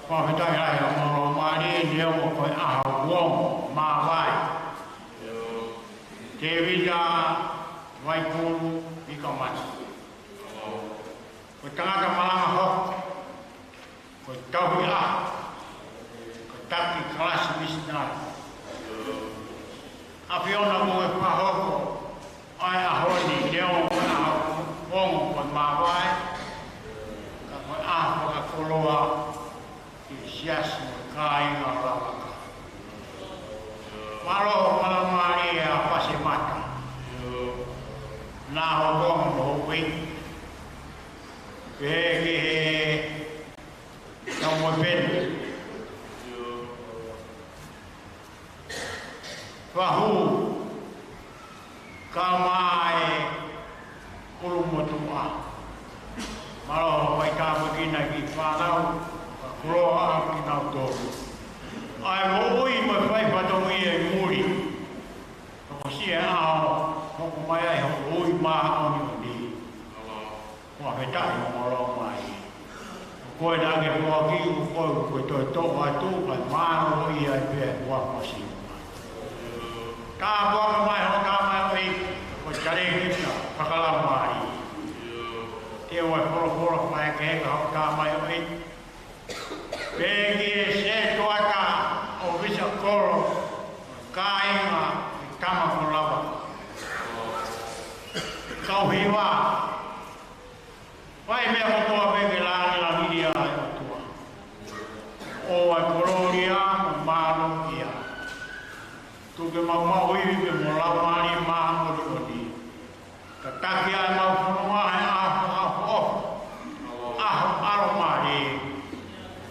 Fakafetaʻi lahi ʻa e mālō mālie, neongo ko e ʻaho ʻo e ongo māvae. Tēvita Vaikulu Mikamata. Ko e tangata malanga hoko. Ko e tauhi ʻaho. Ko e taki kalasi misinale. ʻAfio na mo e fakahoko ʻa e ʻaho ni, neongo ko e ʻaho ʻo e ongo ko e māvae, ka ko e ʻaho fakakoloa ki he siasi mo e kāinga ʻo Lavaka. Mālō hoʻo mālō mālie ʻa Pasemata. Naʻa hoʻo ongo mo hoʻo ui. Pehē ki he Tau mo peni. Fahu, kau mai ʻulumotuʻa. Mālō hoʻo faitāpuekina ki he fānau, fakakoloa kinautolu. ʻA e moʻui mo e fai fatongia ʻi muli. Ka ko siʻi ʻaho, hoko mai ai hoʻo ui māʻoniʻoni. Fakafetaʻi mo mālō mai. Ko koe naʻa ke foaki, ko koe ʻoku ke toe toʻo atu, kae mālō ia ai pē ʻa e huafa ʻo Sihova. Tāpuaki mai hoʻo tamaioʻeiki, ko e talēkita fakalaumālie. Te u ʻai folofola fakahekehekeʻi hoʻo tamaioʻeiki. Pehē ki he sētuata ʻo Visa Kolo, kāinga ʻi Tama ko Lava. Kau hiva, fai meʻa kotoa pē ke lāngilangiʻia ai ʻa e ʻOtua. ʻOua ʻe kolōlia mo mālō ia. Tuku ke mau maʻu ivi pē mo e Laumālie Māʻoniʻoni. Tataki ʻa ʻemau fononga he ʻaho, ʻaho, ʻaho. ʻAho, ʻaho mālie.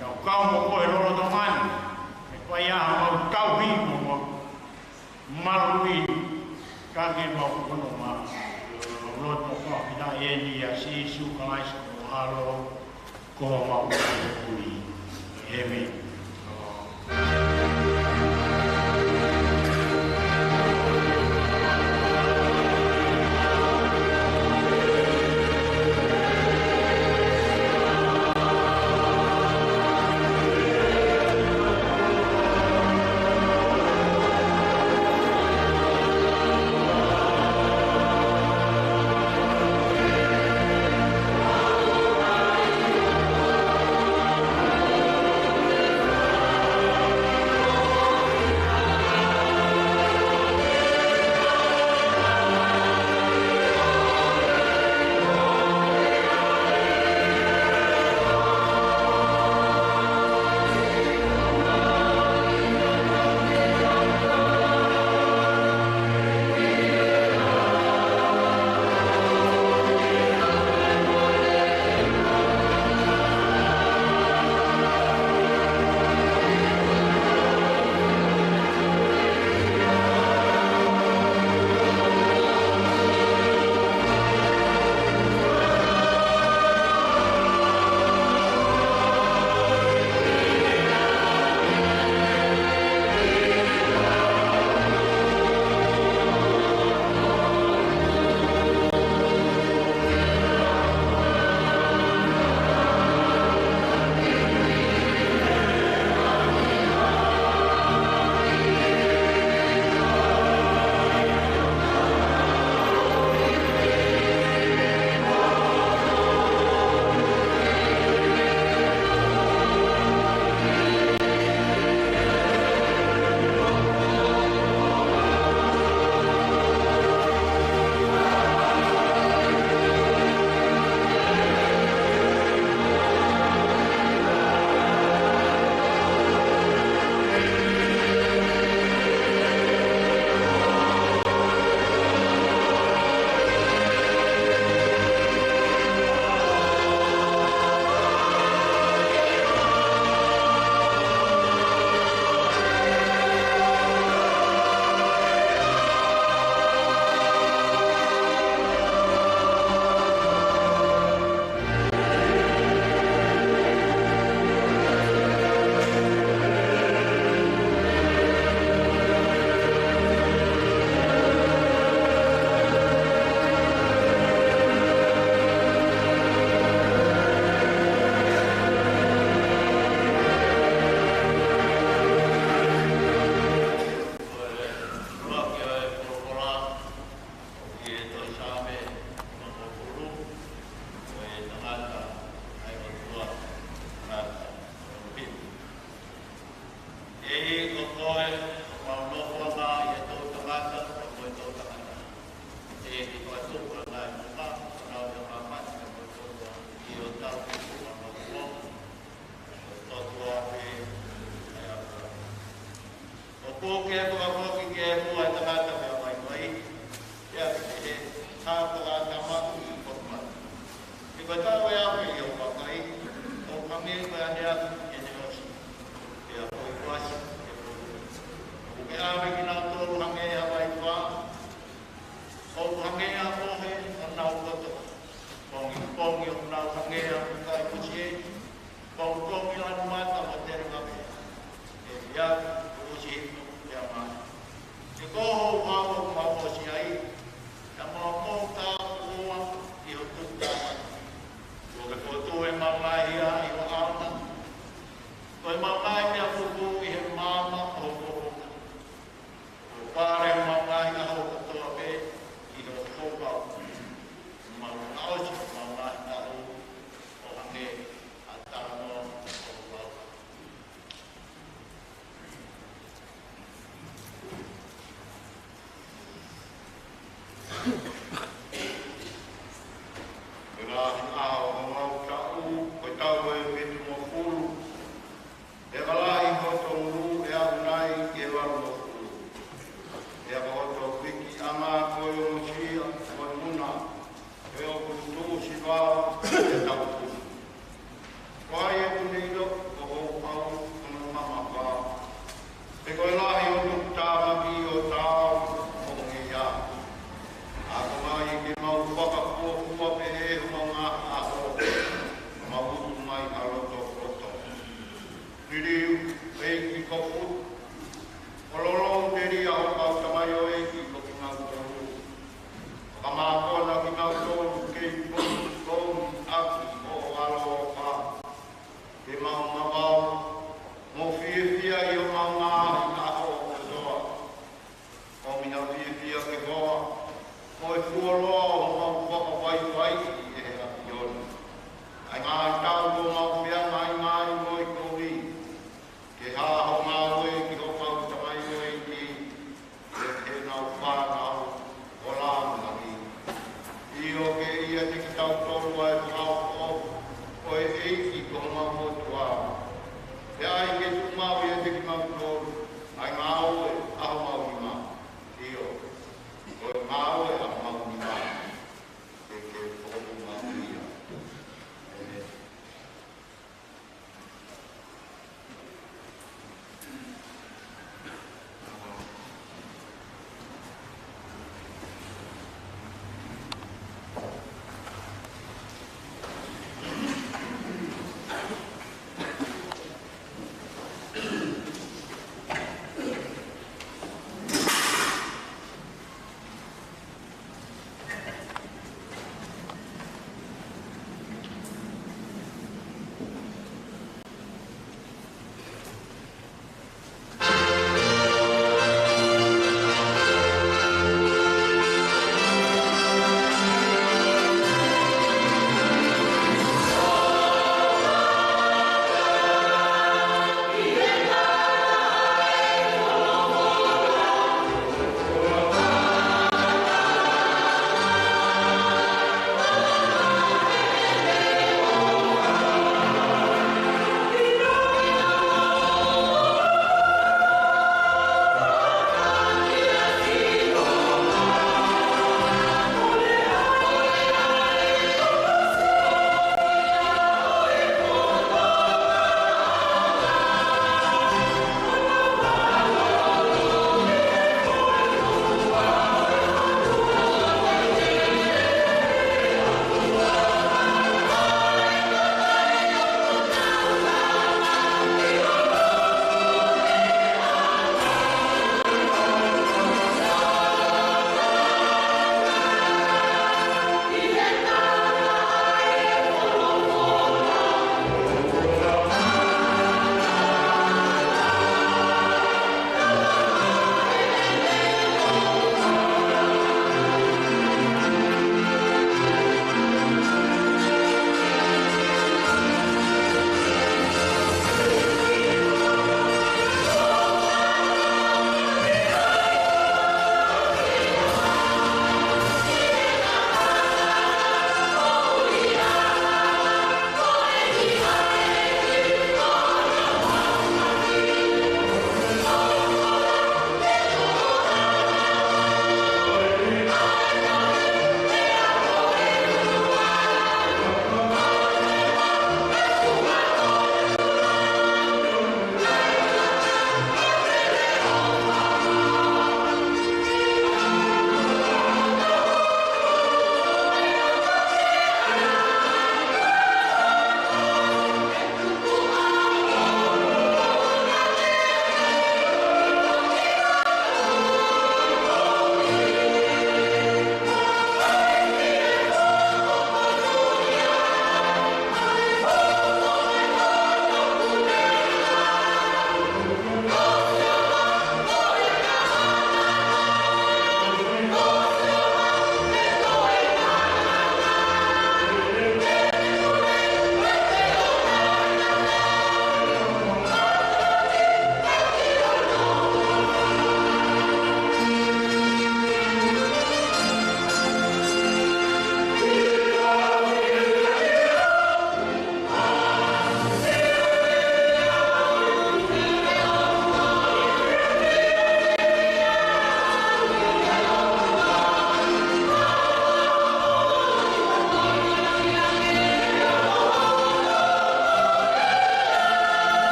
Tau kau mo koe lolotonga ni. Ke fai ai haʻamau tauhi mo mau maluʻi. Ka ke mau fononga. Mau lotu fakafetaʻi eni ʻia Sīsū Kalaisi ko ho ʻAlo. Ko homau Fakamoʻui. ʻĒmeni. ʻOku ke fakafoki ke fua e tangata mei he vaivai, pea ke hā fakatamaʻi ʻi he kotoa. Ke ko e tau e ape ʻi ho vakai, ʻo hangē ko e ʻaneafi ʻi heʻene ʻosi, pea ko e kuasi ʻi he poupou. ʻOku ke ʻave kinautolu hangē ha vaivai, ʻo hangē ha pohe ʻo nau koto. Pongipongi ʻoku nau hangē ha kai kusi eni, pongipongi lanu mata mo tele mavea. ʻE ia, kusi hiku, pea mā.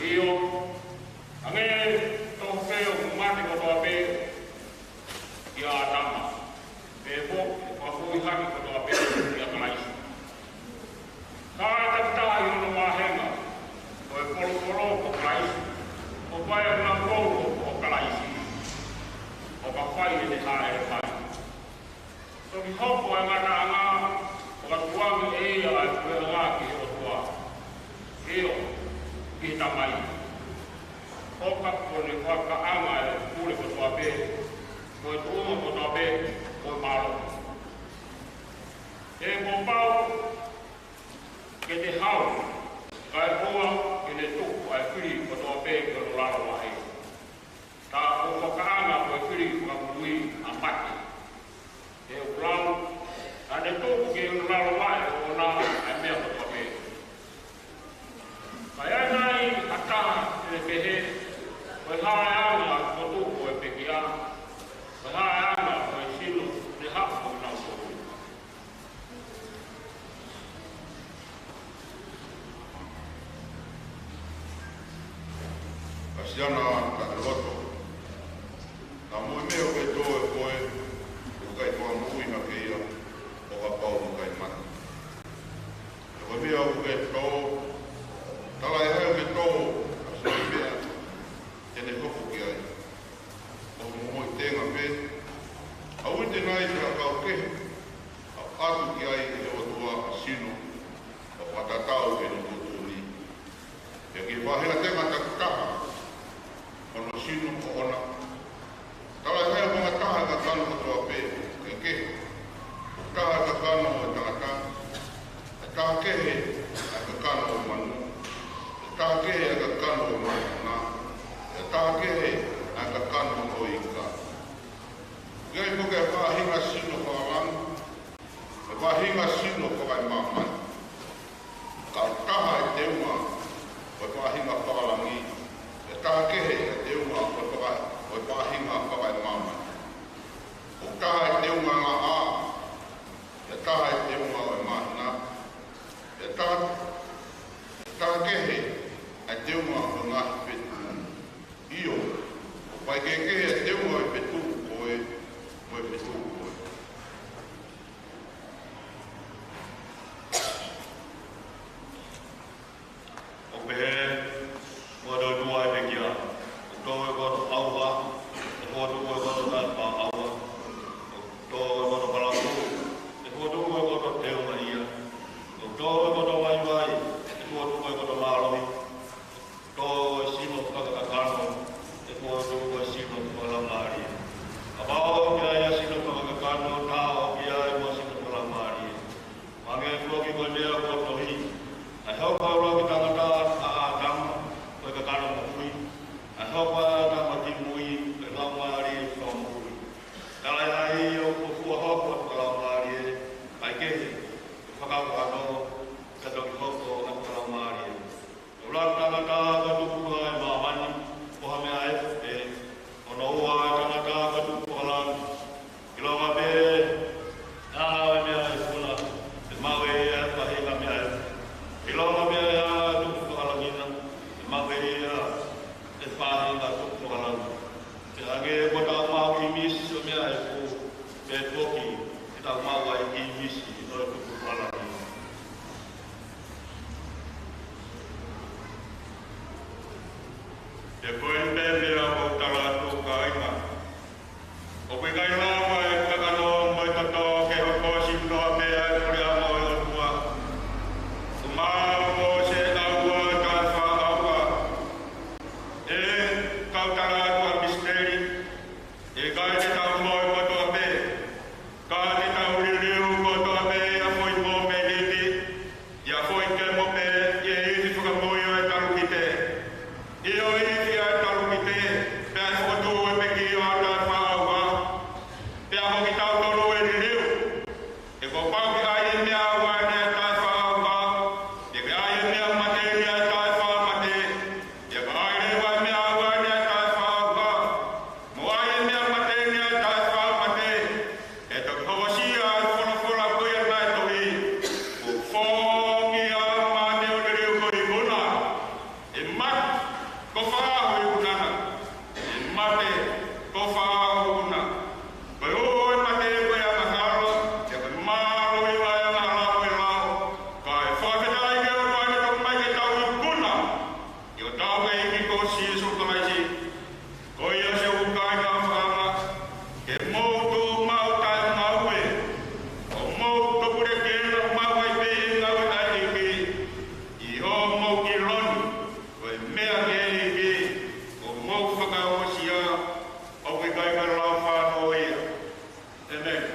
ʻIo, hangē tofu pē ʻoku mate kotoa pē ʻia ʻĀtama, pea mo e fakafoʻou hake kotoa pē ʻia Kalaisi. Ka ʻe takitaha ʻi hono vāhenga ʻo e polopolo ko Kalaisi, ʻo fai ʻa kinautolu ʻo Kalaisi, ʻo ka fai ʻene hāʻele mai. Toki hoko e ngataʻanga, ʻo ka tukuange ʻe ia ʻa e puleʻanga ki he ʻOtua, ʻio, ki he Tamai. ʻO ka ko ʻene fakaʻanga e pule kotoa pē, mo e tuʻunga kotoa pē, mo e mālohi. He kuo pau ke te hao, kae ʻoua ke ne tuku ʻa e fili kotoa pē ki hono lalo vahe. Tā ko e fakaʻanga ko e fili fakamoʻui ʻa mate. He ʻoku lau, naʻa ne tuku ki hono lalo vahe ʻoʻona ʻa e meʻa kotoa pē. Ka ʻi ai nai ha taha te ne pehē, ko e hā e anga ʻo e potu ʻo e pekia, ko e hā e anga ʻo e sino, ne haʻu ko e nau potu. Ka siana ta e loto. Naʻa mo e meʻa ʻoku ke tō ʻe koe, ʻoku ʻikai fakamoʻui hake ia, ʻo kapau ʻoku ʻikai mate. Ko e meʻa ʻoku ke tō, tala ʻe hai ʻoku ke tō, ʻa e meʻa te ne hoko ki ai. ʻOku mo moʻui tenga pē, ʻa uite nai ki he ʻakau kehe, ʻa ʻatu ki ai ʻe he ʻOtua ʻa e sino, ʻo fakatatau ki hono tuʻutuʻuni. Pea ki he faʻahinga tenga takitaha, hono sino ʻoʻona. Tala ʻe hai ʻoku ʻikai taha e kakano kotoa pē, ʻoku kehe. ʻOku taha e kakano ʻo e tangata, ʻe taha kehe ʻa e kakano ʻo e manu, ʻe taha kehe ʻa e kakano ʻo e māmani, ʻe taha kehe ʻa e kakano ʻo e ika. ʻOku ʻi ai foki e faʻahinga sino fakalangi, e faʻahinga sino fakaemāmani. Ka ʻoku taha e teunga ʻo e faʻahinga fakalangi, ʻe taha kehe e teunga ʻo e faka-, ʻo e faʻahinga fakaemāmani. ʻOku taha e teunga ʻo e laʻā, ʻe taha e teunga ʻo e māhina, ʻe taha, ʻe taha kehe e teunga ʻo e ngaahi fetuʻu. ʻIo, ʻoku ʻikai kehekehe e teunga ʻo e fetuʻu ko ē mo e fetuʻu ko ē. ʻOku pehē, ʻoku tō ʻa e pekia, ʻoku tō ʻa e koto ʻauha, ʻoku tō ʻa e koto taʻefaʻaʻauha, ʻoku tō ʻa e koto palakū, ʻoku tō ʻa e koto teunga ia, ʻoku tō ʻa e koto vaivai, ʻoku tō ʻa e koto mālohi, tō ʻa e sino fakakakano, ʻoku tō ʻa e sino fakalaumālie. Kapau ʻoku ʻi ai ʻa e sino fakakakano, tā ʻoku ʻi ai mo e sino fakalaumālie. Hangē foki ko e meʻa kuo tohi, naʻe hoko ʻa e ʻuluaki tangata ʻa ʻĀtama ko e kakano moʻui, naʻe hoko ʻa ʻĀtama ki mui ko e laumālie fakamoʻui. Tala ʻe hai ʻoku fuofua hoko ʻa e fakalaumālie, kae kehe, ko e fakakakano, ka toki hoko ʻa e fakalaumālie. Ko e ʻuluaki tangata kuo tupu ʻi māmani, ko ha meʻa efu pē. Hono ua ʻa e tangata kuo tupu fakalangi. ʻIlonga pē ʻa e meʻa efu na, ʻe maʻu ʻe ia e faʻahinga meʻa efu. ʻIlonga pē ʻa e tupu fakalangi na, ʻe maʻu ʻe ia e faʻahinga tupu fakalangi. Pea hangē ko ʻetau maʻu ʻīmisi ʻo e meʻa efu, pea foki ke tau maʻu ʻa e ʻīmisi ʻo e tupu fakalangi. Pea ko eni pē meʻa ʻoku ou tala atu, kāinga. ʻOku ʻikai lava e kakano mo e toto ke hoko ʻo sino pē ʻa e puleʻanga ʻo e ʻOtua. ʻOku maʻu ʻo se ʻauha taʻefaʻaʻauha. ʻE kau tala atu ʻa e misiteli, ʻe ʻikai te tau mohe kotoa pē, ka te tau liliu kotoa pē ʻi ha foʻi mōmeniti, ʻi ha foʻi kemo pē, ʻi he ifi fakamui ʻo e talukite. ʻIo, ifi ʻa e talukite, pea fokotuʻu e pekia ʻo e taʻefaʻaʻauha, pea ko kitautolu ʻe liliu. He kuo pau ke ʻai e meʻa ʻauha ni ʻa e taʻefaʻaʻauha, pea ke ʻai e meʻa mate ni ʻa e taʻefaʻamate, pea ke ʻai leva e meʻa ʻauha ni ʻa e taʻefaʻaʻauha, mo ʻai e meʻa mate ni ʻa e taʻefaʻamate. ʻE toki hokosia ʻa e folofola ko ia naʻe tohi, kuo fongi ʻa e mate ʻo liliu ko e ikuna. ʻE mate, Ko e fakaʻaho ʻo e ikunaʻanga, ʻe mate, ko e fakaʻaho ʻo e ikunaʻanga. Ko e ʻoʻo ʻo e mate ko e angahala, pea ko e mālohi ʻo e angahala ko e lao. Kae fakafetaʻi ki he ʻOtua ʻi heʻetau ʻomai ke tau ikuna ʻi hotau ʻEiki ko Sīsū Kalaisi. Ko ia siʻoku kāinga ʻofaʻanga, ke mou tuʻu maʻu taʻe ngāue, ʻo mou tupulekina maʻu ai pē ʻi he ngāue ʻa e ʻEiki, ʻi hoʻomou ʻilo ni, ko e meʻa ki he ʻEiki, ʻoku mou fakaongosia, ʻoku ʻikai ko e lao fānau ia. ʻĒmeni.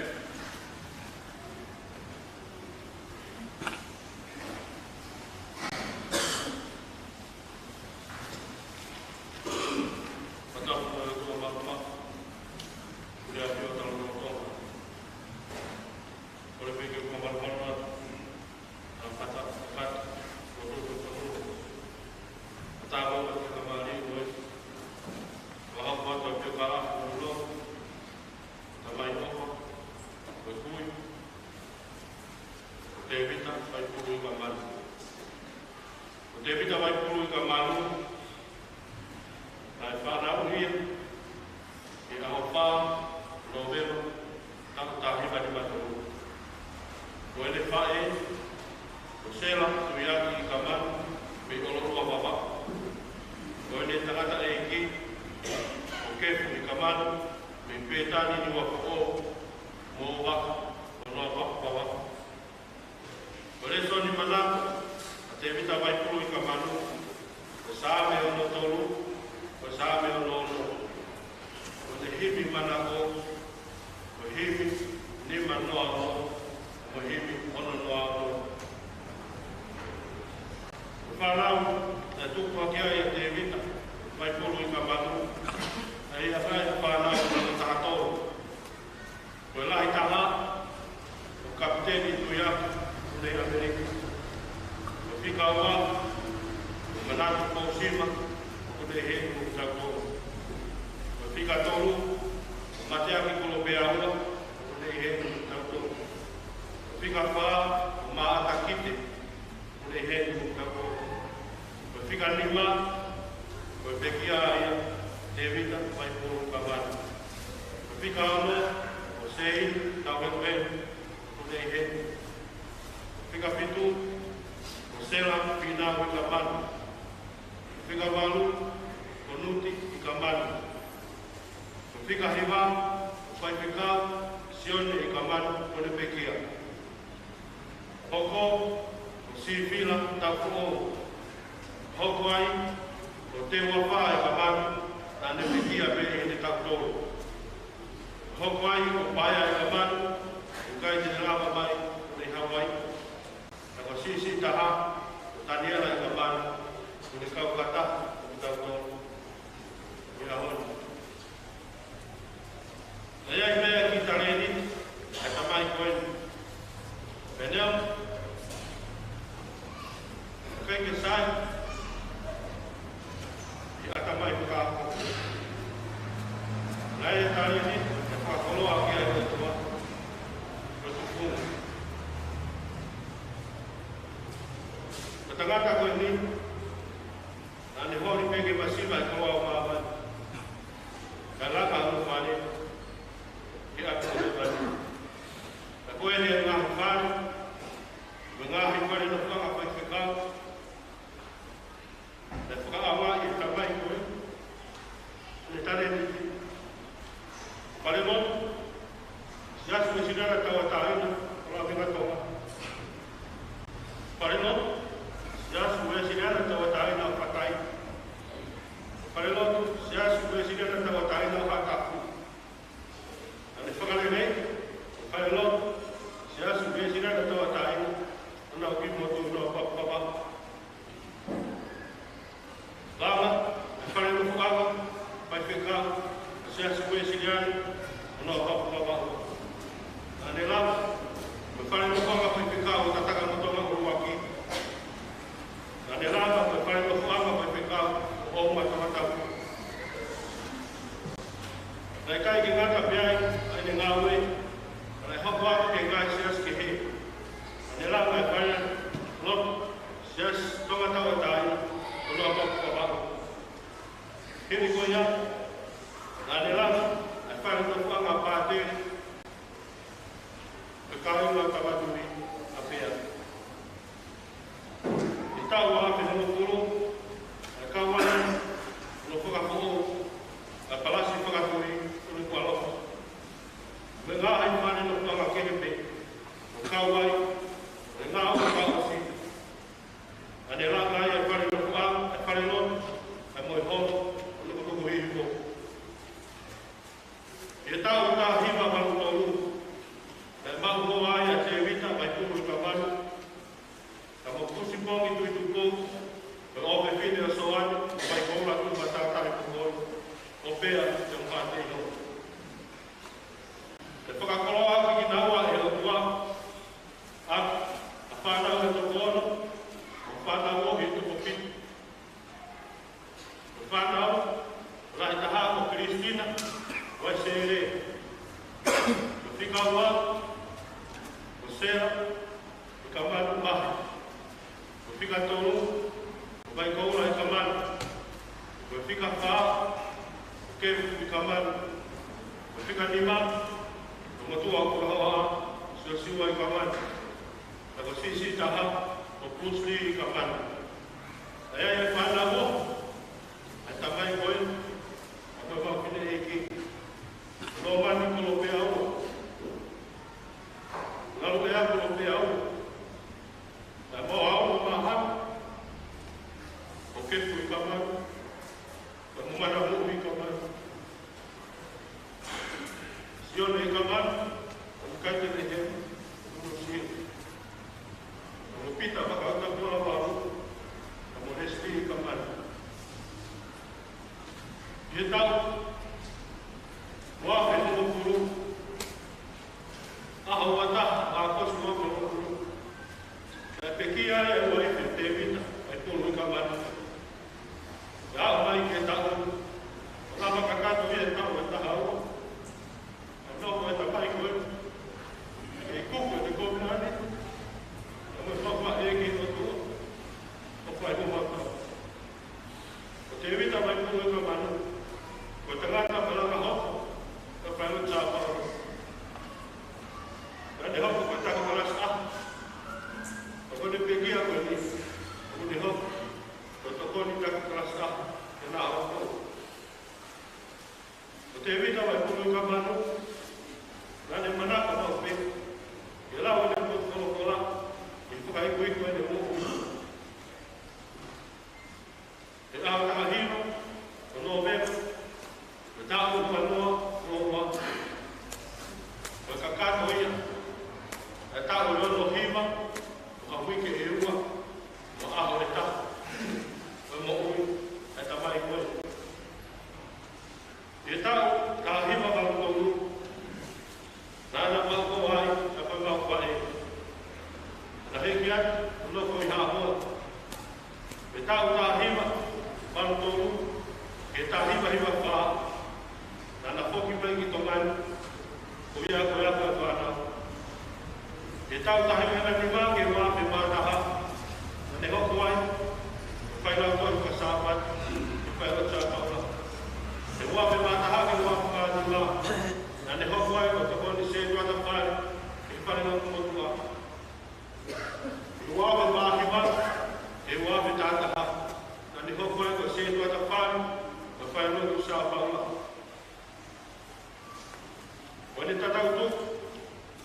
Fakatapu mo e ʻOtua Māfimafi, ʻoku ʻafio ʻi hotau lotolotonga. Kole pē ke u fakamalumalu atu, ʻa e fata, fata, ko tō, ko tō, ko tō. Fakatapu mo e fakamālō mo e fakahoko atu ʻa e pepa ʻa e ʻOtua, Tamai ʻofa, ko e kui, ko Tēvita Vaipulu ʻi Kamanu. Ko Tēvita Vaipulu ʻi Kamanu, naʻe fānau ia ʻi he ʻaho fā Nōvema, taʻu taha hiva nima tolu. Ko ʻene faʻē, ko Sela Tuiaki ʻi Kamanu, mei ʻOloʻola, Vavaʻu. Ko ʻene tangataʻeiki, ko Kefu ʻi Kamanu, mei Pētani, Niuafoʻou, mo Vaka, ʻo Noa Papu, Vavaʻu. Ko e lēsoni manako ʻa Tēvita Vaipulu ʻi Kamanu, ko e Saame ono tolu, ko e Saame ono ono. Ko ʻene himi manako, ko e himi nima noa ono, mo e himi ono noa ono. Ko e fānau naʻe tupu hake ai ʻa Tēvita Vaipulu ʻi Kamanu, ʻa ia ko e fānau hono taha tolu. Ko e lahi taha, ko Kapiteni Tuiaki, ʻoku ne ʻi ʻAmelika. Ko e fika ua, ko Manatu Pousima, ʻoku ne ʻi heni mo kitautolu. Ko e fika tolu, ko Mateaki Kolopeaua, ʻoku ne ʻi heni mo kitautolu. Ko e fika fā, ko Maʻata Kite, ʻoku ne ʻi heni mo kitautolu. Ko e fika nima, ko e pekia ia, Tēvita Vaipulu ʻi Kamanu. Ko e fika ono, ko Seini Tauheluhelu, ʻoku ne ʻi heni. Ko e fika fitu, ko Sela Pīnau ʻi Kamanu. Ko e fika valu, ko Nuti ʻi Kamanu. Ko e fika hiva, ko Faifekau Sione ʻi Kamanu, ʻoku ne pekia. Hoko, ko Sīfila Taufoʻou. Hoko ai, ko Teuafa ʻi Kamanu, naʻa ne pekia pē ʻi heʻene taʻu tolu. Hoko ai, ko Paea ʻi Kamanu, ʻikai te ne lava mai, ʻoku ne ʻi Hauaiʻi. Ka ko e siʻisiʻi taha, ko Taniela ʻi Kamanu, ʻoku ne kau fakataha mo kitautolu ʻi he ʻaho ni. Naʻe ʻi ai pē kiʻi talēniti ʻa e tamai ko eni. Pea naʻe ʻikai ke sai ʻi he ʻatamai fakaako. Naʻe ʻi ai e talēniti ke fakakoloa ki ai ʻa e ʻOtua, ko e tufunga. Ko e tangata ko eni, naʻa ne holi pē ke masiva e koloa ʻo māmani. Kae laka ʻa hono fale ki ʻapi ko Levani. Ka ko ʻene ngaahi fale, mo e ngaahi fale nofoʻanga faifekau, naʻe fakaʻaongaʻi ʻe he tamai ko eni ʻene talēniti. Falelotu Siasi Uēsiliana Tauʻatāina ʻo Lavengatonga. Falelotu Siasi Uēsiliana Tauʻatāina ʻo Fatai. Falelotu Siasi Uēsiliana Tauʻatāina ʻo Haʻatapu. Naʻa ne fakaleleiʻi e falelotu Siasi Uēsiliana Tauʻatāina ʻo Naʻuki mo Tuʻunoa Papu, Vavaʻu. Langa e fale nofoʻanga faifekau ʻo e Siasi Uēsiliana ʻo Noa Papu, Vavaʻu. Naʻa ne langa e fale nofoʻanga faifekau ʻo Tatakamotonga ʻUluaki. Naʻa ne langa e fale nofoʻanga faifekau ʻo ʻOuma, Tongatapu. Naʻe ʻikai ke ngata pē ai ʻa ʻene ngāue, ka naʻe hoko atu ki he ngaahi siasi kehe. Naʻa ne langa e falelotu Siasi Tonga Tauʻatāina ʻo Noa Papu, Vavaʻu. Fānau, lahi taha ko Kilistina Vaisele. Ko e fika ua, ko Sela Ikamanu Mahe. Ko e fika tolu, ko Vaikoula Ikamanu. Ko e fika fā, ko Kefu Ikamanu. Ko e fika nima, ko e motuʻa ʻo Kulahoa, Siosiua Ikamanu. Pea ko e siʻisiʻi taha, ko Bruce Lee Ikamanu. ʻA ia ʻa e fānau, ʻa e tamai ko ē, ʻa ia ko e fafine ʻeiki, Lomani Kolopeau. Ngaluʻea Kolopeau. Pea mo e ongo māhanga, ko Kefu Ikamanu. Pea mo Manamoʻui Ikamanu. Sione Ikamanu, ʻo Kaitelehemu, ʻo Sione. Pea mo Pita Vakautapualavalu, pea mo Leslie Ikamanu. ʻI he taʻu ua afe hongofulu, ʻaho ua taha, ʻAokosi ua afe hongofulu, naʻe pekia ai ʻa e uaifi ʻo Tēvita Vaipulu Ikamanu. Pea aʻu mai ki he taʻu, ʻo lava kakato ia he taʻu ʻe taha ua, naʻe nofo e tamai ko ē ʻi he kupu ʻo e kovinānite, ʻo ne fakaʻeiki ʻo tuʻu, ʻo fai mo mata. Ko Tēvita Vaipulu Ikamanu, ko e tangata malanga hoko, ko e pailoti sāpaula. Naʻa ne hoko ko e taki kalasi ʻaho. Pea ko ʻene pekia ko eni, ʻo ne hoko ko e tokoni taki kalasi ʻaho, ʻi heʻena hoko. Ko Tēvita Vaipulu Ikamanu, naʻa ne manako maʻu pē ke lau ʻene potu folofola ʻi he fakaikuiku ʻene moʻui. He ʻaho taha hiva ʻo Nōvema, ʻo e taʻu ua noa noa ua, ko e kakato ia ʻa e taʻu ʻe ono hiva, ʻo ha uike ʻe ua, mo e ʻaho ʻe taha ʻo e moʻui ʻa e tamai ko ē. ʻI he taʻu taha hiva valu tolu, naʻa na maʻu ai ʻa e maʻu faʻē. Naʻe hiki atu ʻo nofo ʻi Haʻamoa. Mei he taʻu taha hiva valu tolu ki he taha hiva hiva fā, naʻa na foki mai ki Tonga ni, ko ia ko e ako ʻa e fānau. ʻI he taʻu taha hiva hiva nima ki he ua afe mā taha, naʻa ne hoko ai ko e failautohi faka-Sāpate, ko e pailoti sāpaula. ʻI he ua afe mā taha ki he ua afe mā nima, naʻa ne hoko ai ko e tokoni sētuata fale ʻi he Fale Lotu Motuʻa. ʻI he ua afe mā hiva ki he ua afe taha taha, naʻa ne hoko ai ko e sētuata fale ʻi he Fale Lotu Sāpaula. Ko ʻene tatau tuku,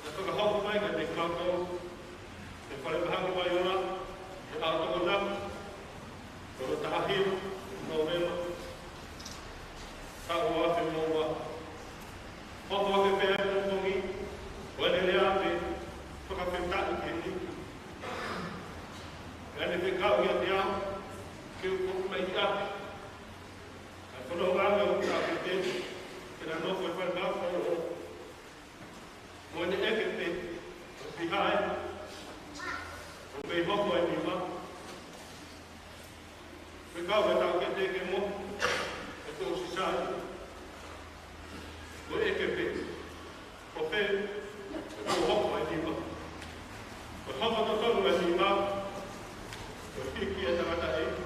naʻe fakahoko mai kiate kimautolu ʻe he Falemahaki Vaiola, ʻi he ʻaho Tokonaki, ko e taha hiva Nōvema, taʻu ua afe mo ua. Hoko ake pē ʻa e pongipongi, ko ʻene lea pē, fakafetaʻi ki he ʻEiki. Pea ne fekau kiate au ke u foki mai ki ʻapi. ʻA e fononga ʻa e ʻOtua ke te, ke na nofo ʻi he fale maʻu ʻo, mo ʻene ʻeke pē, ʻo fiha ē, ʻoku mei hoko e nima. Fekau ʻe he taʻokete ke mo, ʻe tō sisai. Ko e ʻeke pē, ko fē ʻoku hoko e nima. Ko e hoko totonu e nima, ko e hiki e tangataʻeiki,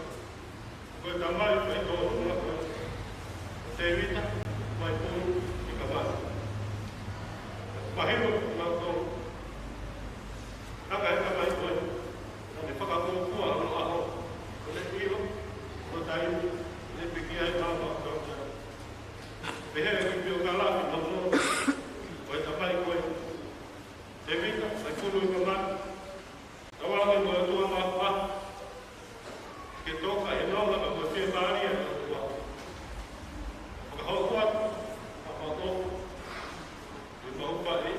ko e tamai faitōnunga ko ē, ko Tēvita Vaipulu Ikamanu. Mahino kiate kimautolu, ʻa e tamai ko ē, naʻa ne fakakuakua hono ʻaho, hono ʻilo, hono taimi, naʻe pekia ai maʻa mautolu. Pehē ʻe he kiʻi piokalafi nono ʻo e tamai ko ē, Tēvita Vaipulu Ikamanu, tauange mo e ʻOtua Māfimafi ke toka he nonga pea mo e fiemālie ʻa e ʻOtua. Fakahoko atu ʻa e maʻu ʻofa ʻi he maʻu faʻē,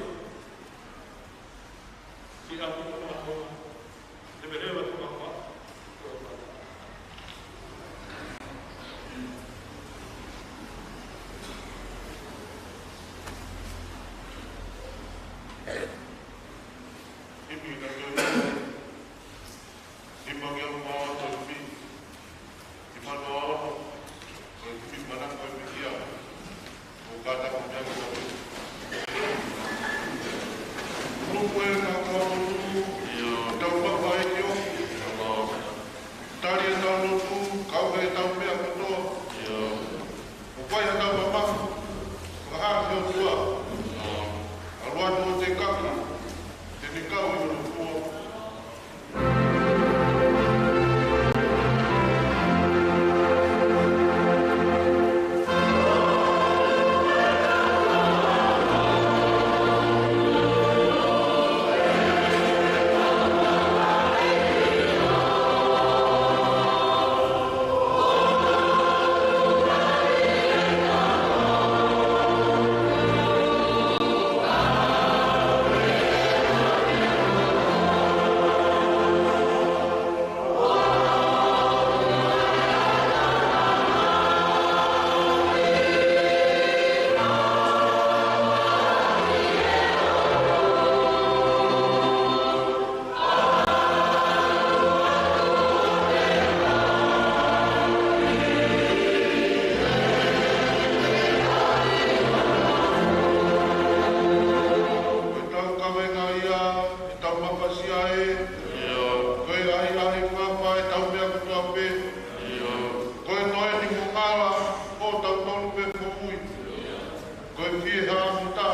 Fie haʻamata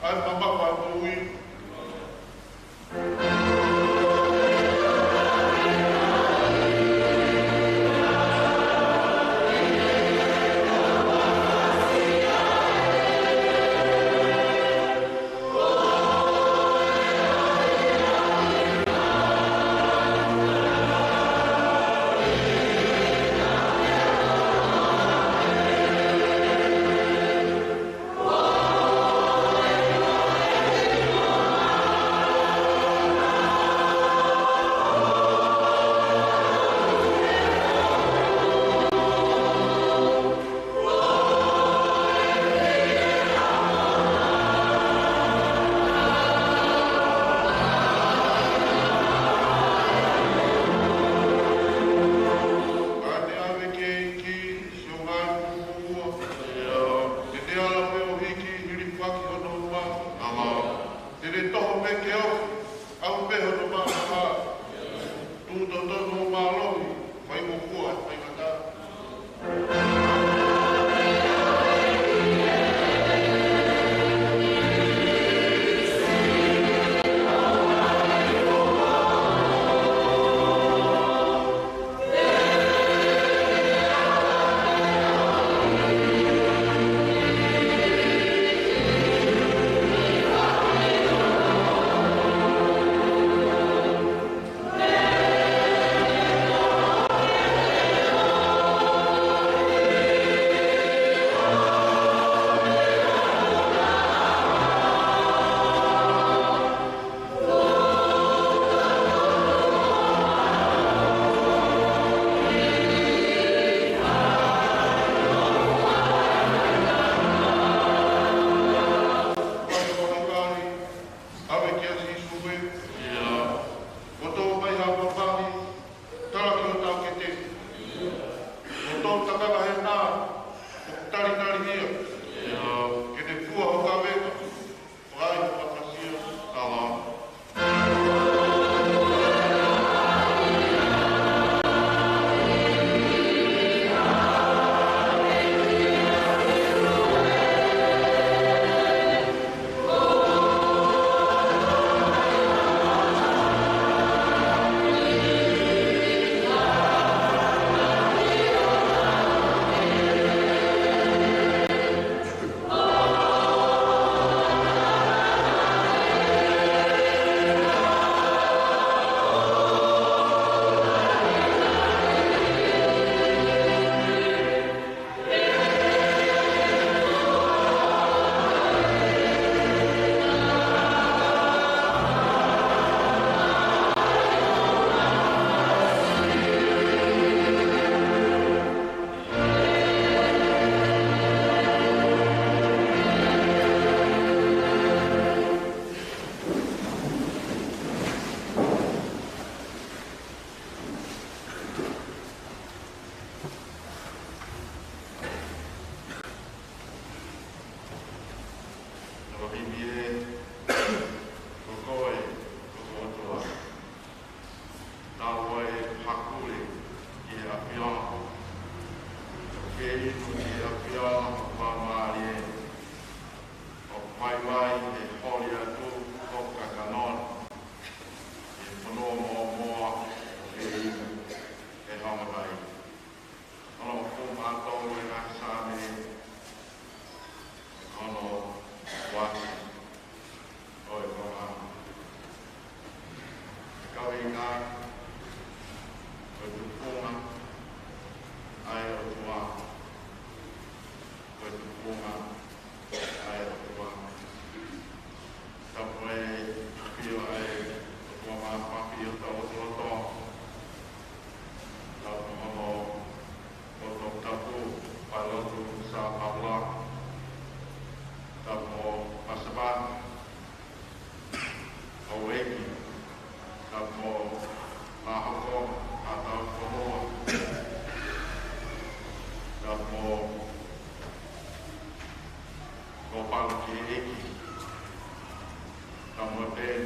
ʻa e mamafa ʻo e moʻui. Kae ʻave ki he ʻEiki siʻo ngaahi fuofua. Te ne ala pē ʻo hiki, hilifaki hono uma. Te ne toho pē ke ofi, ʻalu pē hono maʻamaʻa. Tuʻu totonu ʻo mālohi, fai mo fua e faingataʻa. ʻAve kia Sīsū ē. ʻIo. Ko tō mai ha mamahi, tala ki hotau kete. Ko tō takala he nā, ʻoku talitali ia. ʻIo. Ke ne fua ho kaveinga, fai ho fakasia, tala. Elohimi ē, ko koe, ko ho ʻOtua. Tau ʻai hakule ki he ʻAfiona. Ke inu ki he ʻAfiona ho faingamālie. ʻO vaivai he holi atu ho kakano. He fonua mōmoa ʻo ke inu he haʻamata. Ono ko mātou e ngaahi Saame, ono uasi ʻo e konga. Kaveinga, ko e tufunga ʻa e ʻOtua, ko e tufunga ʻa e ʻOtua. Tapu mo e ʻafio ʻa e ʻOtua Māfimafi ʻi hotau lotolotonga. Tapu mo hono loto tapu, Pailotu Sā Paula. Tapu mo Pasapa, Houʻeiki. Tapu mo Māhoko, Haʻatau Fonua. Tapu mo Ko Palo ki he ʻEiki. Tapu mo Peni,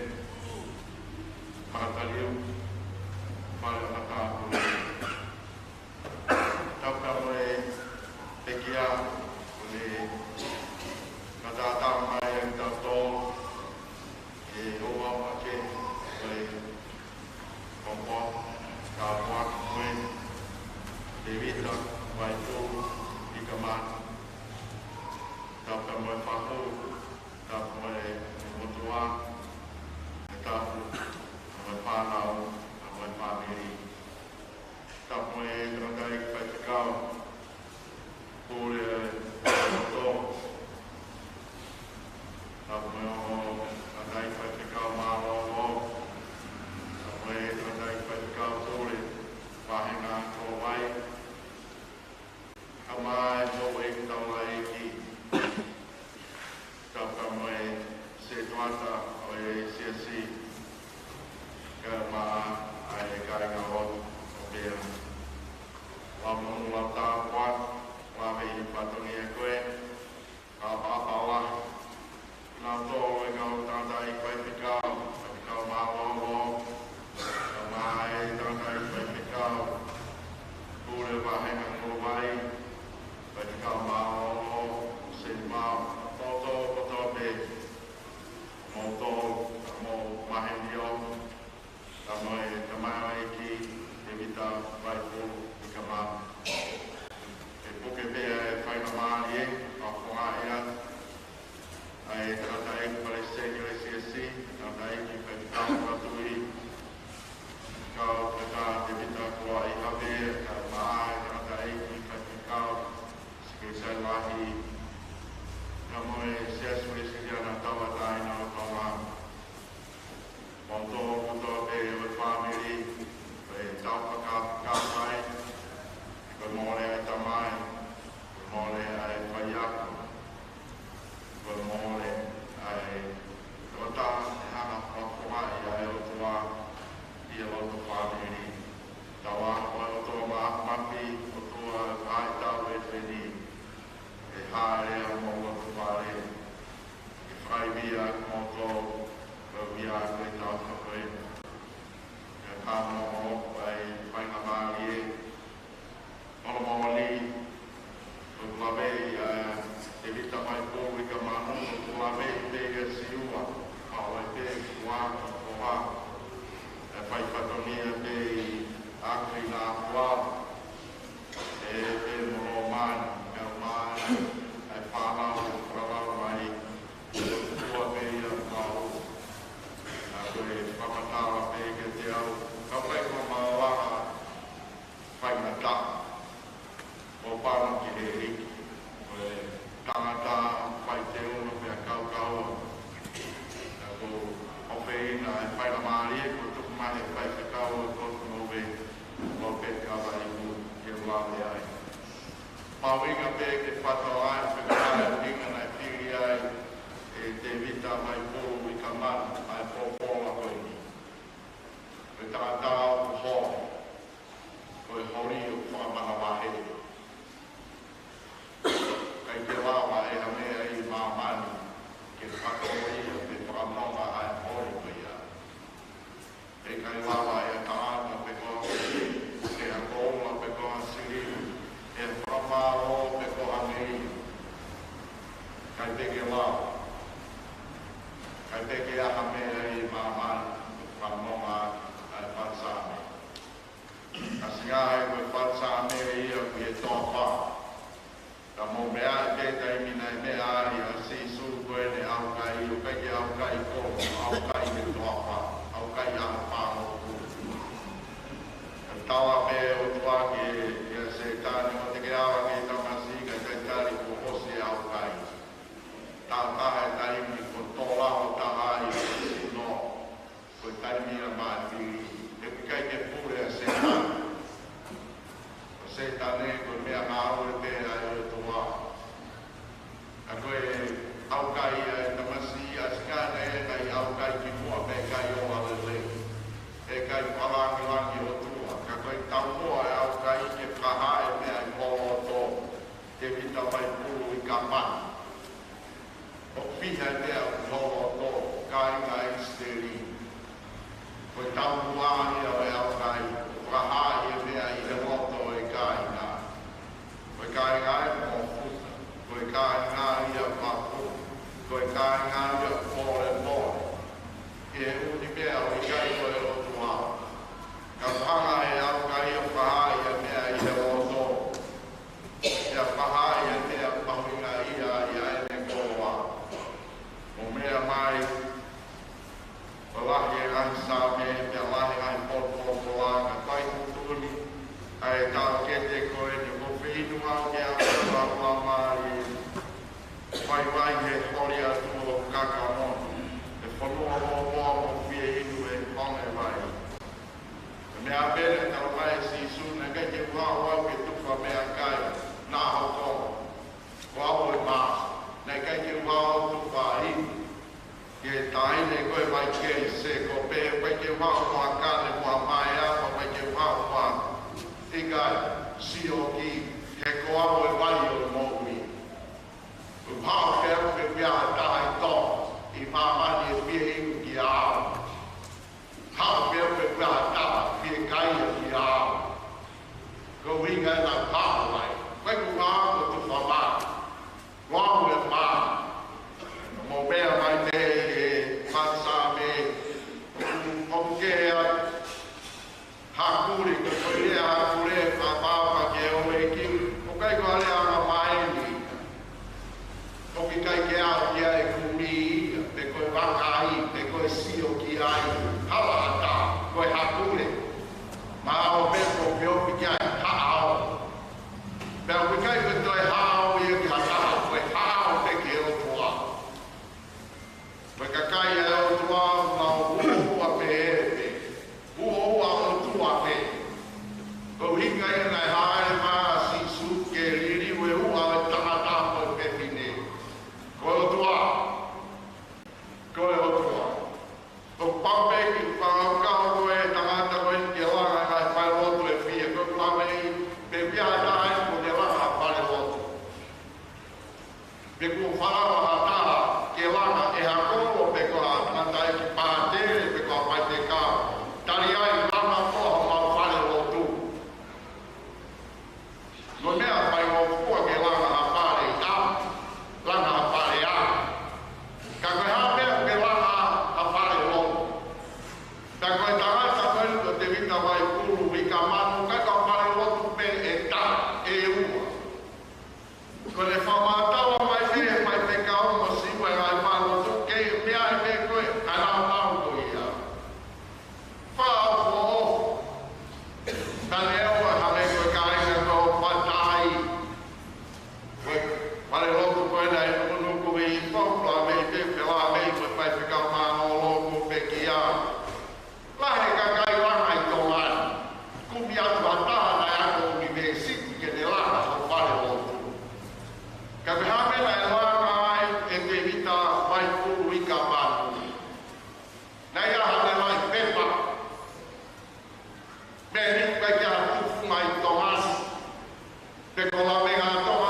Makataliu, Fale ʻo Haʻatāpulu. Tapu mo e pekia, ʻo ne ka Mai mo e taulaʻeiki, tapu mo e setuata ʻo e siasi, kae ʻumaʻā ʻa e kāinga ʻo Tupea. Lau monū, lau tāpuaki, lau fatongia ko e ʻapaʻapa lahi kinautolu e kau tangataʻeiki faifekau, faifekau mālōlō, kae ʻumaʻā e tangataʻeiki faifekau pule vahenga ko vai, faifekau mālōlō, Seni Mao, kotoa kotoa pē, mo tō, mo maheni o, kae ʻumaʻā e tamaioʻeiki Tēvita Vaipulu Ikamanu. ʻE puke pē ʻa e faingamālie, ʻa e fofonga ia, ʻa e tangataʻeiki palesiteni ʻo e siasi, tangataʻeiki faifekau fakatui, kau faifekau Tēvita Kuaʻi Havea, kae ʻumaʻā e tangataʻeiki faifekau sekelitali lahi, kae ʻumaʻā e Siasi Uēsiliana Tauʻatāina ʻo Tonga. Mo tō kotoa pē ʻo e fāmili, ʻo e tau fakafeʻao mai, ko e mole ʻa e tamai, ko e mole ʻa e faiako, ko e mole ʻa e tokotaha ʻe hanga ʻo fakafofongaʻi ʻa e ʻOtua ʻi he loto fāmili. Tauange ʻa e ʻOtua Māfimafi, ʻOtua ʻa e tau e peni, ʻe hāʻele ʻa homou loto fale, ʻe fai via ʻa homou tō, ko e via ko e tau ko e. ʻIa ka mo o ai faingamālie, ʻoku ou lave ʻi he Tēvita Vaipulu Ikamanu, ʻoku ou lave pē ʻia Siua, ʻa ʻoe pē kua ki koha, ʻe fai fatongia pē ʻi ʻAkilina kua, ʻe pē mo Lomani, kae ʻumaʻā e fānau, fānau mai, ʻoku ua pē ia mau. ʻA ko e fakamatala pē kiate au, ka ʻoku ʻikai ko ha mālanga faingataʻa, ʻo pano ki he ʻEiki, ko e tangata fai teunga pea kaukaua. Ka ʻoku ou ʻofeina e faingamālie kuo tuku mai ʻe he faifekau ʻo e Potungāue, Lopeti Kavaimu, ke u lave ai. Mahuʻinga pē ke fakatokangaʻi pē ko e hā e ʻuhinga naʻe fili ai ʻe Tēvita Vaipulu Ikamanu ʻa e folofola ko eni. Ko e tangata ʻoku holi, ko e holi ʻoku fakamanavahē. ʻIkai ke lava ʻe ha meʻa ʻi māmani ke fakaholi pe fakanonga ʻa e holi ko ia. ʻE ʻikai lava ʻe ha tangata pe ko ha, ʻe ha koula pe ko ha siliva, ʻe fakamālō pe ko ha ngeia. ʻIkai pē ke lava. ʻIkai pē ke ʻi ai ha meʻa ʻi māmani ke fakanonga ʻa e fatu Saame. Ka singa he ko e fatu Saame ia ʻoku ʻi he toafa. Ka mou meaʻi pē taimi naʻe meʻa ai ʻa Sīsū ko ʻene ʻaukai, ʻoku ʻikai ke ʻaukai ko, ʻaukai he toafa, ʻaukai ʻa e fānau. Ka tala pē ʻOtua kia Sētane, ʻoua te ke ala ki he tamasiʻi kae ʻikai tali kuo ʻosi e ʻaukai. Taha e taimi kuo tō lalo taha ai ʻa e sino. Ko e taimi ia maʻa e fili, he ʻoku ʻikai ke pule ʻa Sētane. Ko Sētane ko e meʻangāue pē ʻa e ʻOtua. Ka ko e ʻaukai ʻa e tamasiʻi, ʻa Sētane ʻe ʻikai ʻaukai ki muʻa pea ʻikai ola lelei. ʻE ʻikai fakalāngilangi ʻOtua. Ka ko e taumuʻa e ʻaukai ke fakahā e meʻa ʻi ho loto. Tēvita Vaipulu Ikamanu. ʻOku fiha e meʻa ʻoku ʻi ho loto, kāinga ʻIsileli. Ko e taumuʻa ia ʻo e ʻaukai, ʻoku fakahā e meʻa ʻi he loto ʻo e kāinga. Ko e kāinga ʻe mofuta, ko e kāinga ia ʻoku mapu, ko e kāinga ia ʻoku polepole. Ki he ʻū meʻa ʻoku ʻikai ko e ʻOtua. Ka ʻoku hanga ʻe he ʻaukai ʻo fakahā e meʻa ʻi he loto. Pea fakahā e meʻa mahuʻinga ia ʻi heʻene koloa. Mou meʻa mai, ʻoku lahi e ngaahi Saame, pea lahi e ngaahi potu folofola, ka ʻoku ʻi ai e tuʻutuʻuni ʻa e taʻokete ko eni, ʻoku ou feinga au ke ʻalu ʻo ʻalu mai, vaivai he holi atu ʻo kakamono, he fonua moʻomoʻa mo fie inu he honge vai. Ko e meʻa pē naʻe talamai ʻe Sīsū, naʻe ʻikai ke u haʻu au ke tufa meʻakai, naʻa ku Falelotu ko ena ʻi Nukunuku ʻi Fokula mei te Fela mei ko e Faifekau Mālōlō ko Pekia. Lahi e kakai langa ʻi Tonga ni. Kumi atu ha taha naʻe ako ʻunivēsiti ke ne langa hoʻo falelotu. Ka ko e hā e meʻa naʻe langa ai ʻe Tēvita Vaipulu Ikavanu? Naʻe ʻi ai haʻane laʻi pepa. Meʻa ni ʻoku ʻikai ke ʻi ai ha tufunga ʻi Tonga ni. Pe ko Lamega Tonga,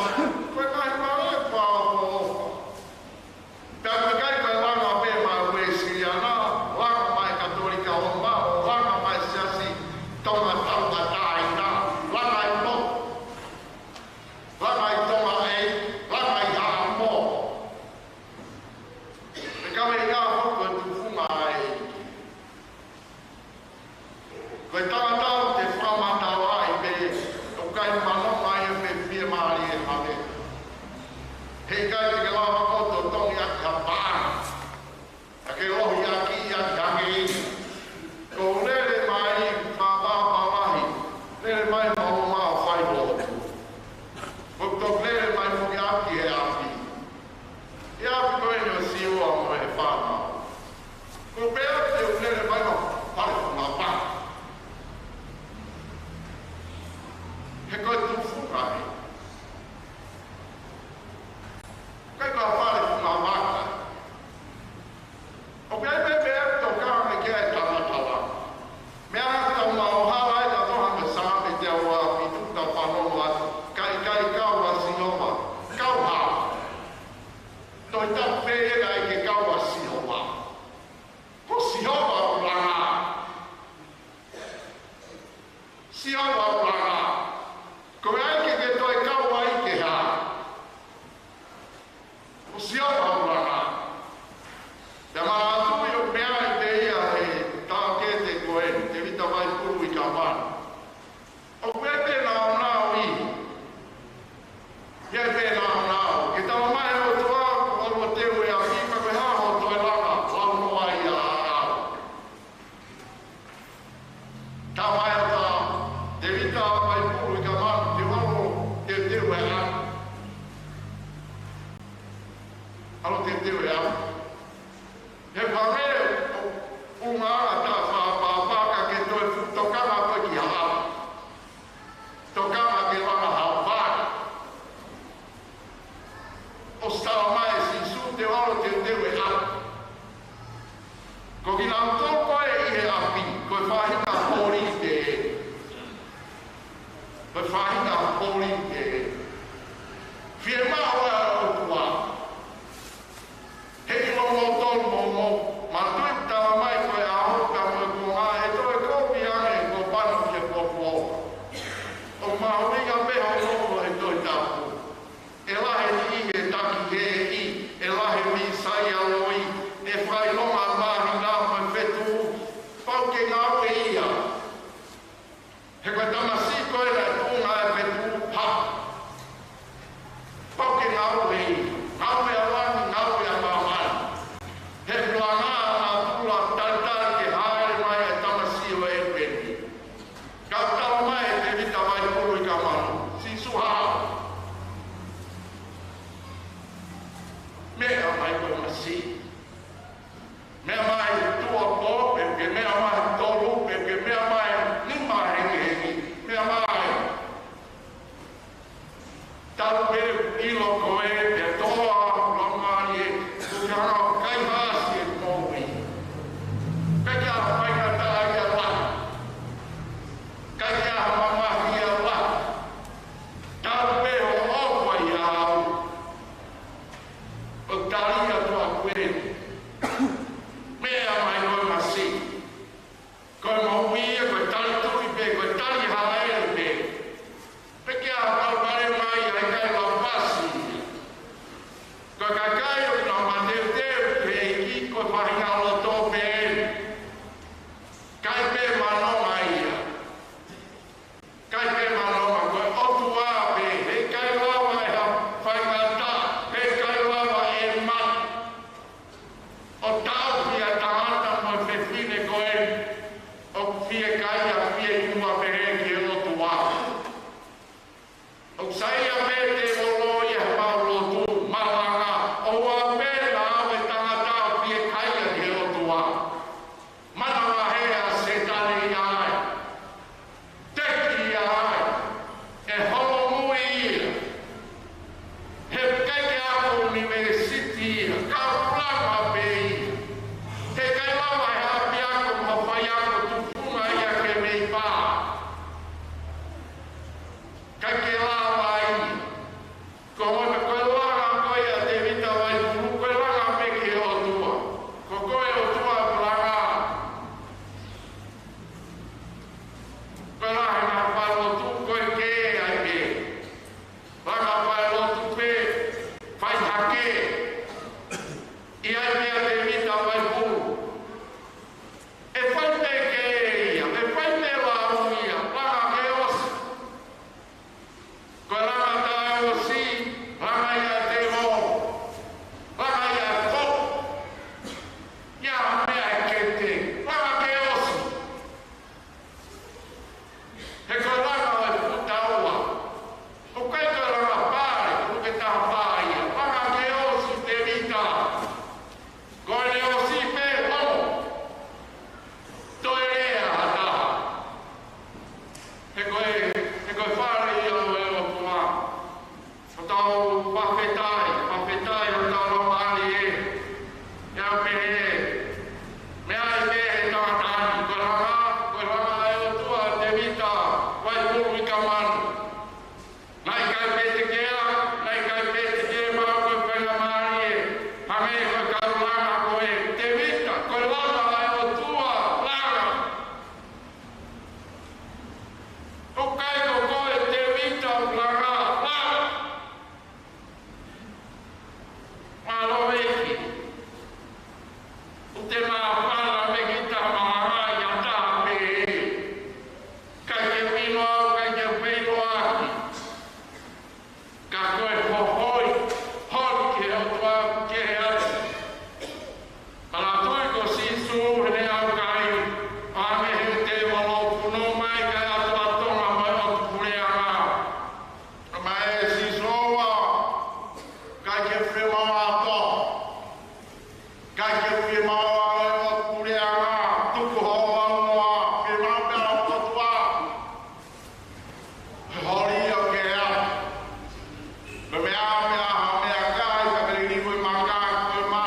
ko e ngaahi male ʻoku fakaʻofoʻofa. Pea ʻoku ʻikai ko e langa pē maʻa e Uēsiliana, langa maʻa e Katolika Loma, ʻo langa maʻa e Siasi Tonga Tauʻatāina, langa ʻi Mo, langa ʻi Tonga ʻEiki, langa ʻi Haʻamo. Pea ka mei ʻa ko e tufunga ʻa e ʻEiki. Ko e tangata ʻoku te fakamatalaʻi pē, ʻoku ʻikai manonga ia pe fiemālie hake. Heʻikai te ke lava ʻo totongi ʻaki ha paʻanga. ʻA ke lohi ʻaki ia ki hake. Ko u lele mai fakapapau lahi, lele mai mo hoʻomou failotu. Ko u toki lele mai foki ʻaki he ʻapi. ʻI he ʻapi ko eni ʻo Siua mo e fānau. Ko u pehē atu te u lele mai ʻo fale funga vaka. He ko e tufunga ē. ʻIkai ko ha fale funga vaka. ʻOku ʻi ai pē meʻa ʻoku tokanga ki ai e tangata langa. Meʻa ʻoku tau maʻu hala ai ka toha me Saame teau uafitu, tau fanongo atu. Ka ʻikai kau ʻa Sihova, kau hā? Toe tapu pē ia kae ʻikai ke kau ʻa Sihova. Ko Sihova ʻoku langa. Sihova ʻoku langa. Ko e ʻai ke ke toe kau ai ke hā? Ko Sihova ʻoku langa. Pea manatuʻi ʻoku meaʻi pē ia he taʻokete ko eni, Tēvita Vaipulu Ikavanu. ʻOku ʻi ai pē nāunau ʻi. ʻI ai pē nāunau. Ke talamai ʻe he ʻOtua, kuo ʻoua te u ʻi ai, ka ko e hā hoʻo toe langa, lau noa ia ʻa au. Talamai ʻe Tēvita Vaipulu Ikavanu, te u ʻalu ʻo teuteu e ʻapi. ʻAlu ʻo teuteu e ʻapi. He fale ʻo, ʻo ngā ata fāpāpā ka ke toe fuʻu tokanga koe ki ha ʻapi. Tokanga ke langa ha fale. ʻOsi talamai ʻe Sīsū te u ʻalu ʻo teuteu e ʻapi. Ko kinautolu ko ē ʻi he ʻapi, ko e faʻahinga holi pē. Ko e faʻahinga holi pē. Fiemaʻu ʻa e ʻOtua. He ʻiloʻi moutolu mo mo, manatuʻi talamai ko e ʻaho ka mo e kuonga ʻe toe kovi ange kuo pano ki he fuofua. ʻOku mahuʻinga pē hoʻo nofo he Tohi Tapu. ʻE lahi e niʻihi ʻe taki hēʻi, ʻe lahi e mīsaia loi, ʻe fakaʻilonga māhina mo e fetuʻu, pau ke ngāue ia. He ko e tamasiʻi ko ē naʻe tuʻunga ʻi he fetuʻu, pau ke ngāue ia. Ngāue ʻa langi, ngāue ʻa māmani. He ʻoku langa ʻa natula, talitali ke hāʻele mai e tamasiʻi ʻo ʻEpeni. Ka talamai ʻe Tēvita Vaipulu Ikavanu, Sīsū hā? Meʻa mai ko e masiʻi. Meʻa mai tuʻuapō, pe ke meʻa mai tolu, pe ke meʻa mai nima hengihengi. Meʻa mai. Talu pē ʻilo ko ē, pea toa, laumālie, ʻoku ke hanga ʻo kaihaʻasi e moʻui. ʻIkai ke ʻi ai ha faingataʻa ia lahi. ʻIkai ke ʻi ai ha mamahi ia lahi. Talu pē hoʻo ʻofa ʻiate au. ʻOku tali atu ʻa koe. Meʻa mai ko e masiʻi. Ko e moʻui ia, ko e tali tuʻi pē, ko e tali hāʻele pē. Pe ke ʻi ai ha kau pale mai, ʻa e kai lau pasi. Ke ʻi ai pē ʻa Tēvita Vaipulu. ʻE fai pē ke ia, ʻe fai pē lau ia, langa ke ʻosi. Ko e langa taʻeʻosi, langa ia ʻe te o, langa ia ʻe ko. Ia meʻa ʻe kete, langa ke ʻosi. He ko e langa ʻo e fuʻu taua. ʻOku ʻikai ko e langa pale, ʻoku ke taha pale ia. Langa ke ʻosi Tēvita. Ko ʻene ʻosi pē ʻo. Toe lea ha taha. He ko e, he ko e fale ia ʻo e ʻOtua. Ko ʻetau fakafetaʻi, fakafetaʻi ʻo tau lau mālie ē. ʻE au pehē, meʻa ʻi pē he tangata ni, ko e langa, ko e langa ʻa e ʻOtua, Tēvita Vaipulu Ikamanu. Naʻe ʻikai pē te ke ʻa, naʻe ʻikai pē te ke maʻu ko e faingamālie, hangē ko e kau langa ko ē, Tēvita, ko e langa ʻa e ʻOtua, langa. ʻOku ʻikai ko koe Tēvita ʻoku langa, langa. Mālō ʻEiki. ʻOku te māfana mei he tama langa ia taha pē. ʻIkai ke u ʻilo au, ʻikai ke u feʻiloaki. Ka ko e hohoi, holi ki he ʻOtua ke he atu. Manatuʻi ko Sīsū heʻene ʻaukai, ʻa ʻene he te walo puno mai kae ʻatu ʻa Tonga mo e ʻOtu Puleʻanga. Ka mai ʻe Sīsū ʻoua, ʻikai ke fiemaʻu ʻa Tonga. ʻIkai ke fiemaʻu ʻa e ʻOtu Puleʻanga, tuku hoʻo maumau, fiemaʻu pē ʻa e ʻOtua. He holi ʻo ke ʻa. Ko e meʻa, meʻa, ha meʻakai, ka ke liliu e maka, ko e mā,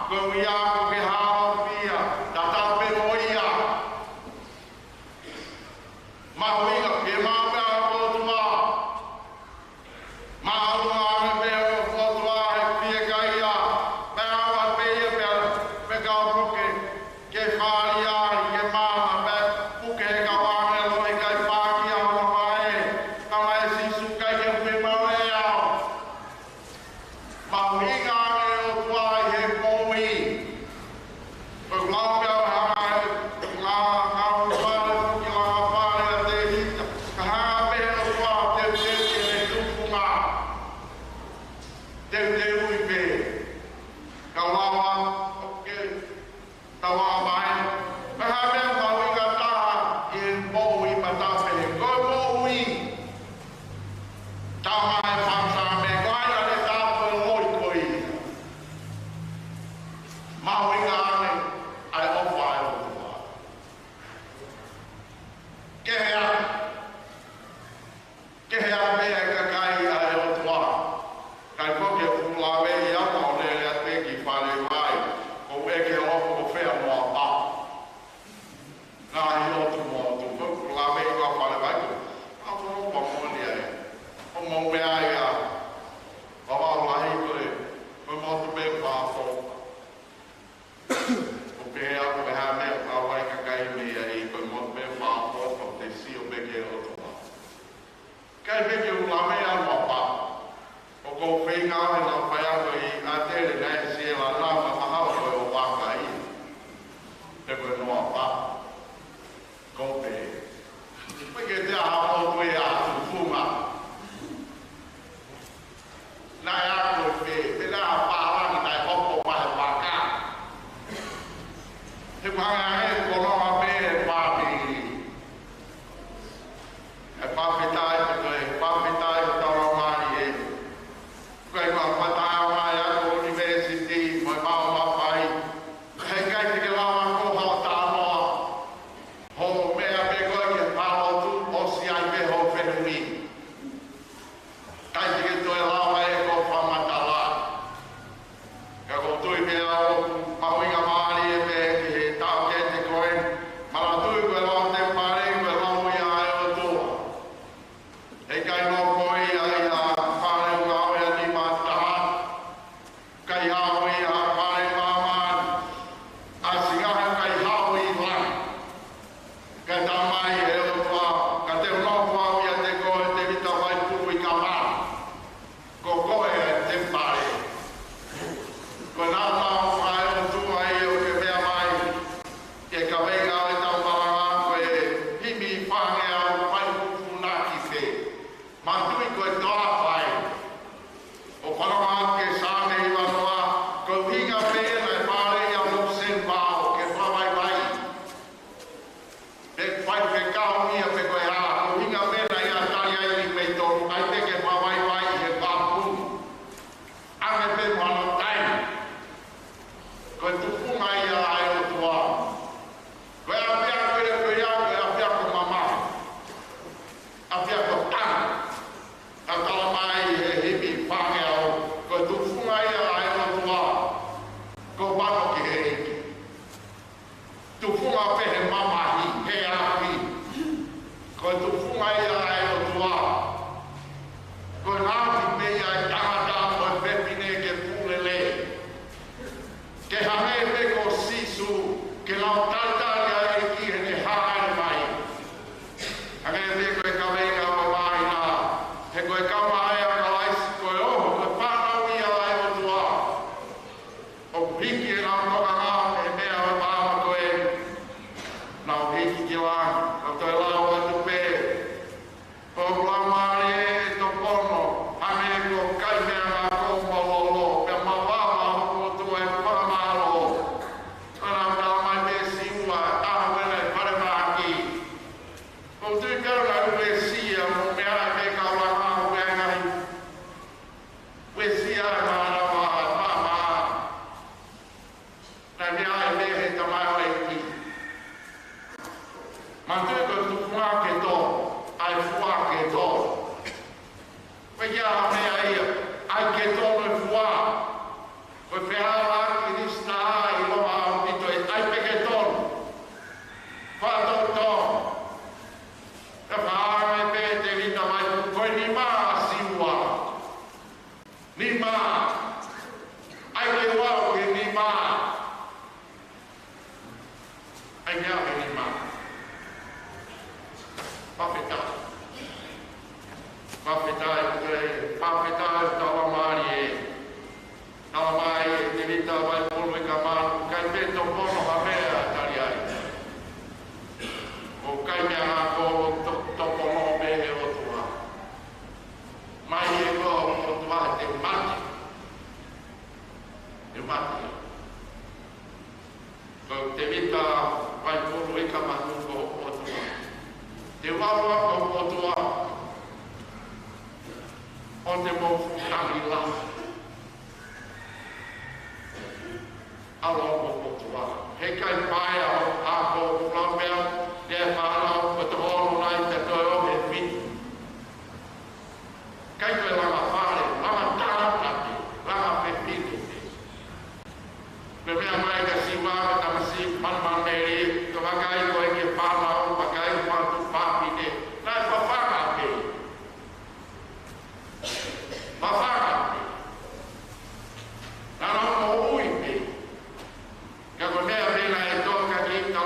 ko e uia, ko ke hao fia, tatau pē mo ia. Mahuʻinga, fiemaʻu pē ʻa e ʻOtua. Maʻu ange pē ʻa e ʻOtua he fiekaia, pea ʻoua pē ia pea, pea kau puke. Ke fāʻi ai, ke maama pē, puke he kau ʻāngelo ʻikai pāki ʻa hono vaʻe, ka mai Sīsū ʻikai ke fiemaʻu ʻe au. Mahuʻinga ange ʻOtua ʻi he moʻui. Ko e mau pea hanga he, ngā, ngā fale, foki ngā fale ʻa Tēvita, ka hanga pē ʻOtua te te ke ne tufunga. Teuteuʻi pē. Ka lava, oke. Tau mai. Pehē pē mahuʻinga taha ʻi he moʻui matape. Ko e moʻui. Tau mai fāmili ko ai ʻa e tapu ʻo e loi ko ia. Mahuʻinga ange ʻa e ʻofa ʻa e ʻOtua. Kehe atu. Kehe atu pē ʻa e kakai ʻa e ʻOtua. Kae ko ke fuʻu lave ia ʻo ne lea pē ki fale vai. Ko e ke ʻoku ko fea mo apa. Ngaahi ʻotu mo ʻotu. Ko e fuʻu lave ʻi ka fale vai ko. A ko no pa mo ni ai. ʻO mo mea ia. Papa o lahi ko e. Ko e mo tu pē pa fo. ʻO pehē ʻoku ʻi ai ha meʻa ʻoku ʻi ai e kakai mei ai ko e mo tu pē pa fo ko te sio pē ki he ʻOtua. ʻIkai pē ke u lave ʻa e apa. ʻOku ou feinga he lau faiako ʻi ʻAtele naʻe sio la na ma mahalo ko e ʻOtua kai. Te ko e noa pa. Ko pē. Pea ke te aha o koe ʻa tufunga. Naʻe ako pē, pē naʻe pālangi naʻe hopo mai paka. He manga he kono a pē pāpili. ʻE pāpētai, ʻe pāpētai ʻo tau mai ē. Ko e kau pātai mai ʻa ko university, mai mau mafai. He ʻikai te ke lava ko hao tānoa. Ho meʻa pē ko e ke pālotu, ʻosi ai pē ho fenui. ʻIkai te ke toe lava ē ko fama Fāngeau, ko e tufunga ia ʻa e ʻOtua, ko e pano ki he ʻEiki. Tufunga pē he mamahi, he afi, ko e tufunga ia ʻa e ʻOtua. Ko e ngaohi pē ia ʻa e tangata mo e fefine ke pule lelei. Ke hangē pē ko Sīsū, ke lau talitali ʻa e ʻEiki heʻene hāʻele mai. Hangē pē ko e kaveinga ʻo e māhina, he ko e kama ʻa Kalaisi, ko e ʻoho, ko e fānau ia ʻa e ʻOtua. ʻOku hiki ʻenau tokanga mei he meʻa ʻo e maama ko ē, nau hiki ki langi, nau toe lau atu pē, ʻOku laumālie ʻe topono, hangē ko e kai meʻangākau mālōlō, pea mavava hoku ʻOtua ʻi he fakamālō. Naʻa nau tala mai pē Siua, ʻaho ē naʻe falemahaki. ʻOku ou tui pē naʻe uesia mo meʻa ʻe he kau langa ʻo e ngaahi uesia ʻa e mānava, ʻa e maama. Naʻe meʻa ʻe he tamaioʻeiki. Manatuʻi ko e tufunga ke tō, ʻa e fua ke tō. Ko e hā e meʻa ia, ʻai ke tō mo e fua. Ko e fehālaaki ni sita ʻi Loma ʻaupito ʻe ʻai pē ke tō. Fakatōtō. Ka fānge pē Tēvita mai ko e nima ʻa Siua. Nima. ʻAi ke u ʻai ke nima. ʻAi ke u ʻai ke nima. Fakafetaʻi. Fakafetaʻi, fakafetaʻi, tau mālie. Tau mai, Tēvita Vaipulu ʻi ka malu, kai pē topono ha meʻa tali ai. ʻOku kai meʻangākau to-, topono pē he ʻOtua. Mai e ko ʻOtua te mate. Te mate. Ko Tēvita Vaipulu ʻi ka malu ko ʻOtua. Te vavua ko ʻOtua. ʻO te mo futangi la. ʻAlo ko ʻOtua. He kai paea ʻo ako ʻo flamea, ne fānau ko te holo nai te toe ʻo he fini. Kai ko e langa fale, langa tānaki, langa fefine. Meʻa mai ka Siua, ka tamasiʻi, manu manu meli, ka vakai ko e ke fānau, vakai matu fafine, naʻe fafanga pē. Fafanga pē. Naʻa nau moʻui pē. Ka ko e meʻa pē naʻe tō ka ki ka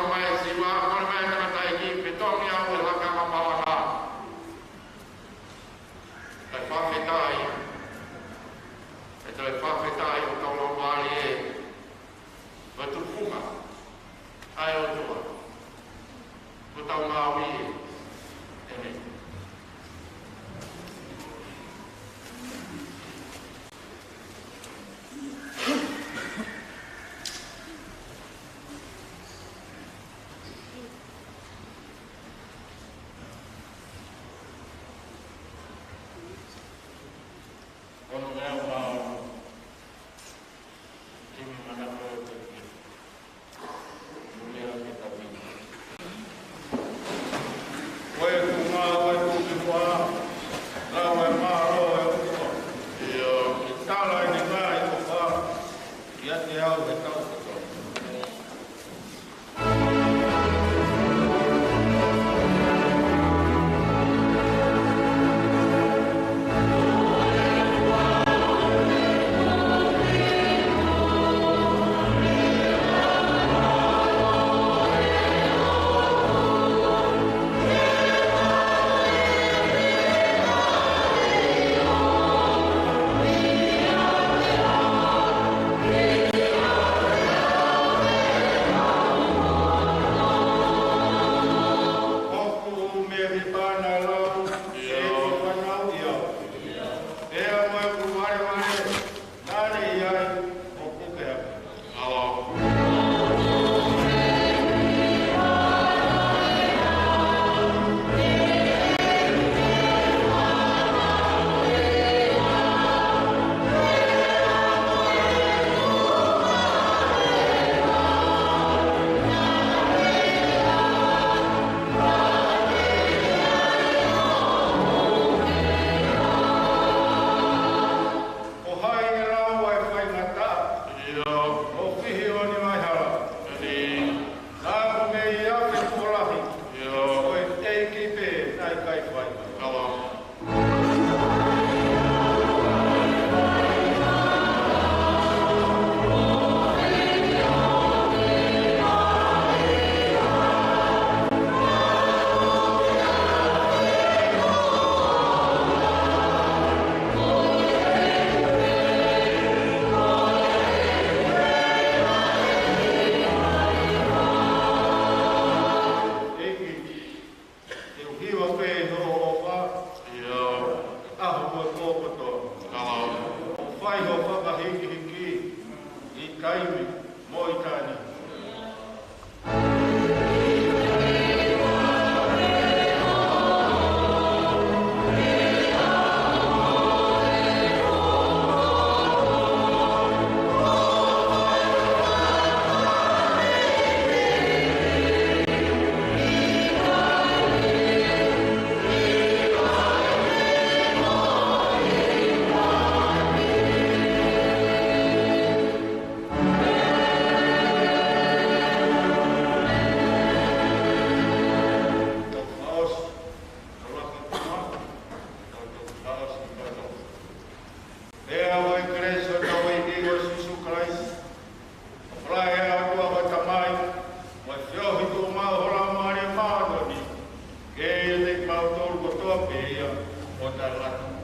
Fai ho fakahīkihiki ʻi he taimi mo e taimi. Pea ko e kelesi ʻa hotau ʻEiki ko Sīsū Kalaisi, ʻofa lahi ʻa e ʻOtua ko e Tamai, mo e feohi tuʻumaʻu ho Laumālie Māʻoniʻoni, ke ʻiate kimautolu kotoa pē ia ʻo taʻengata.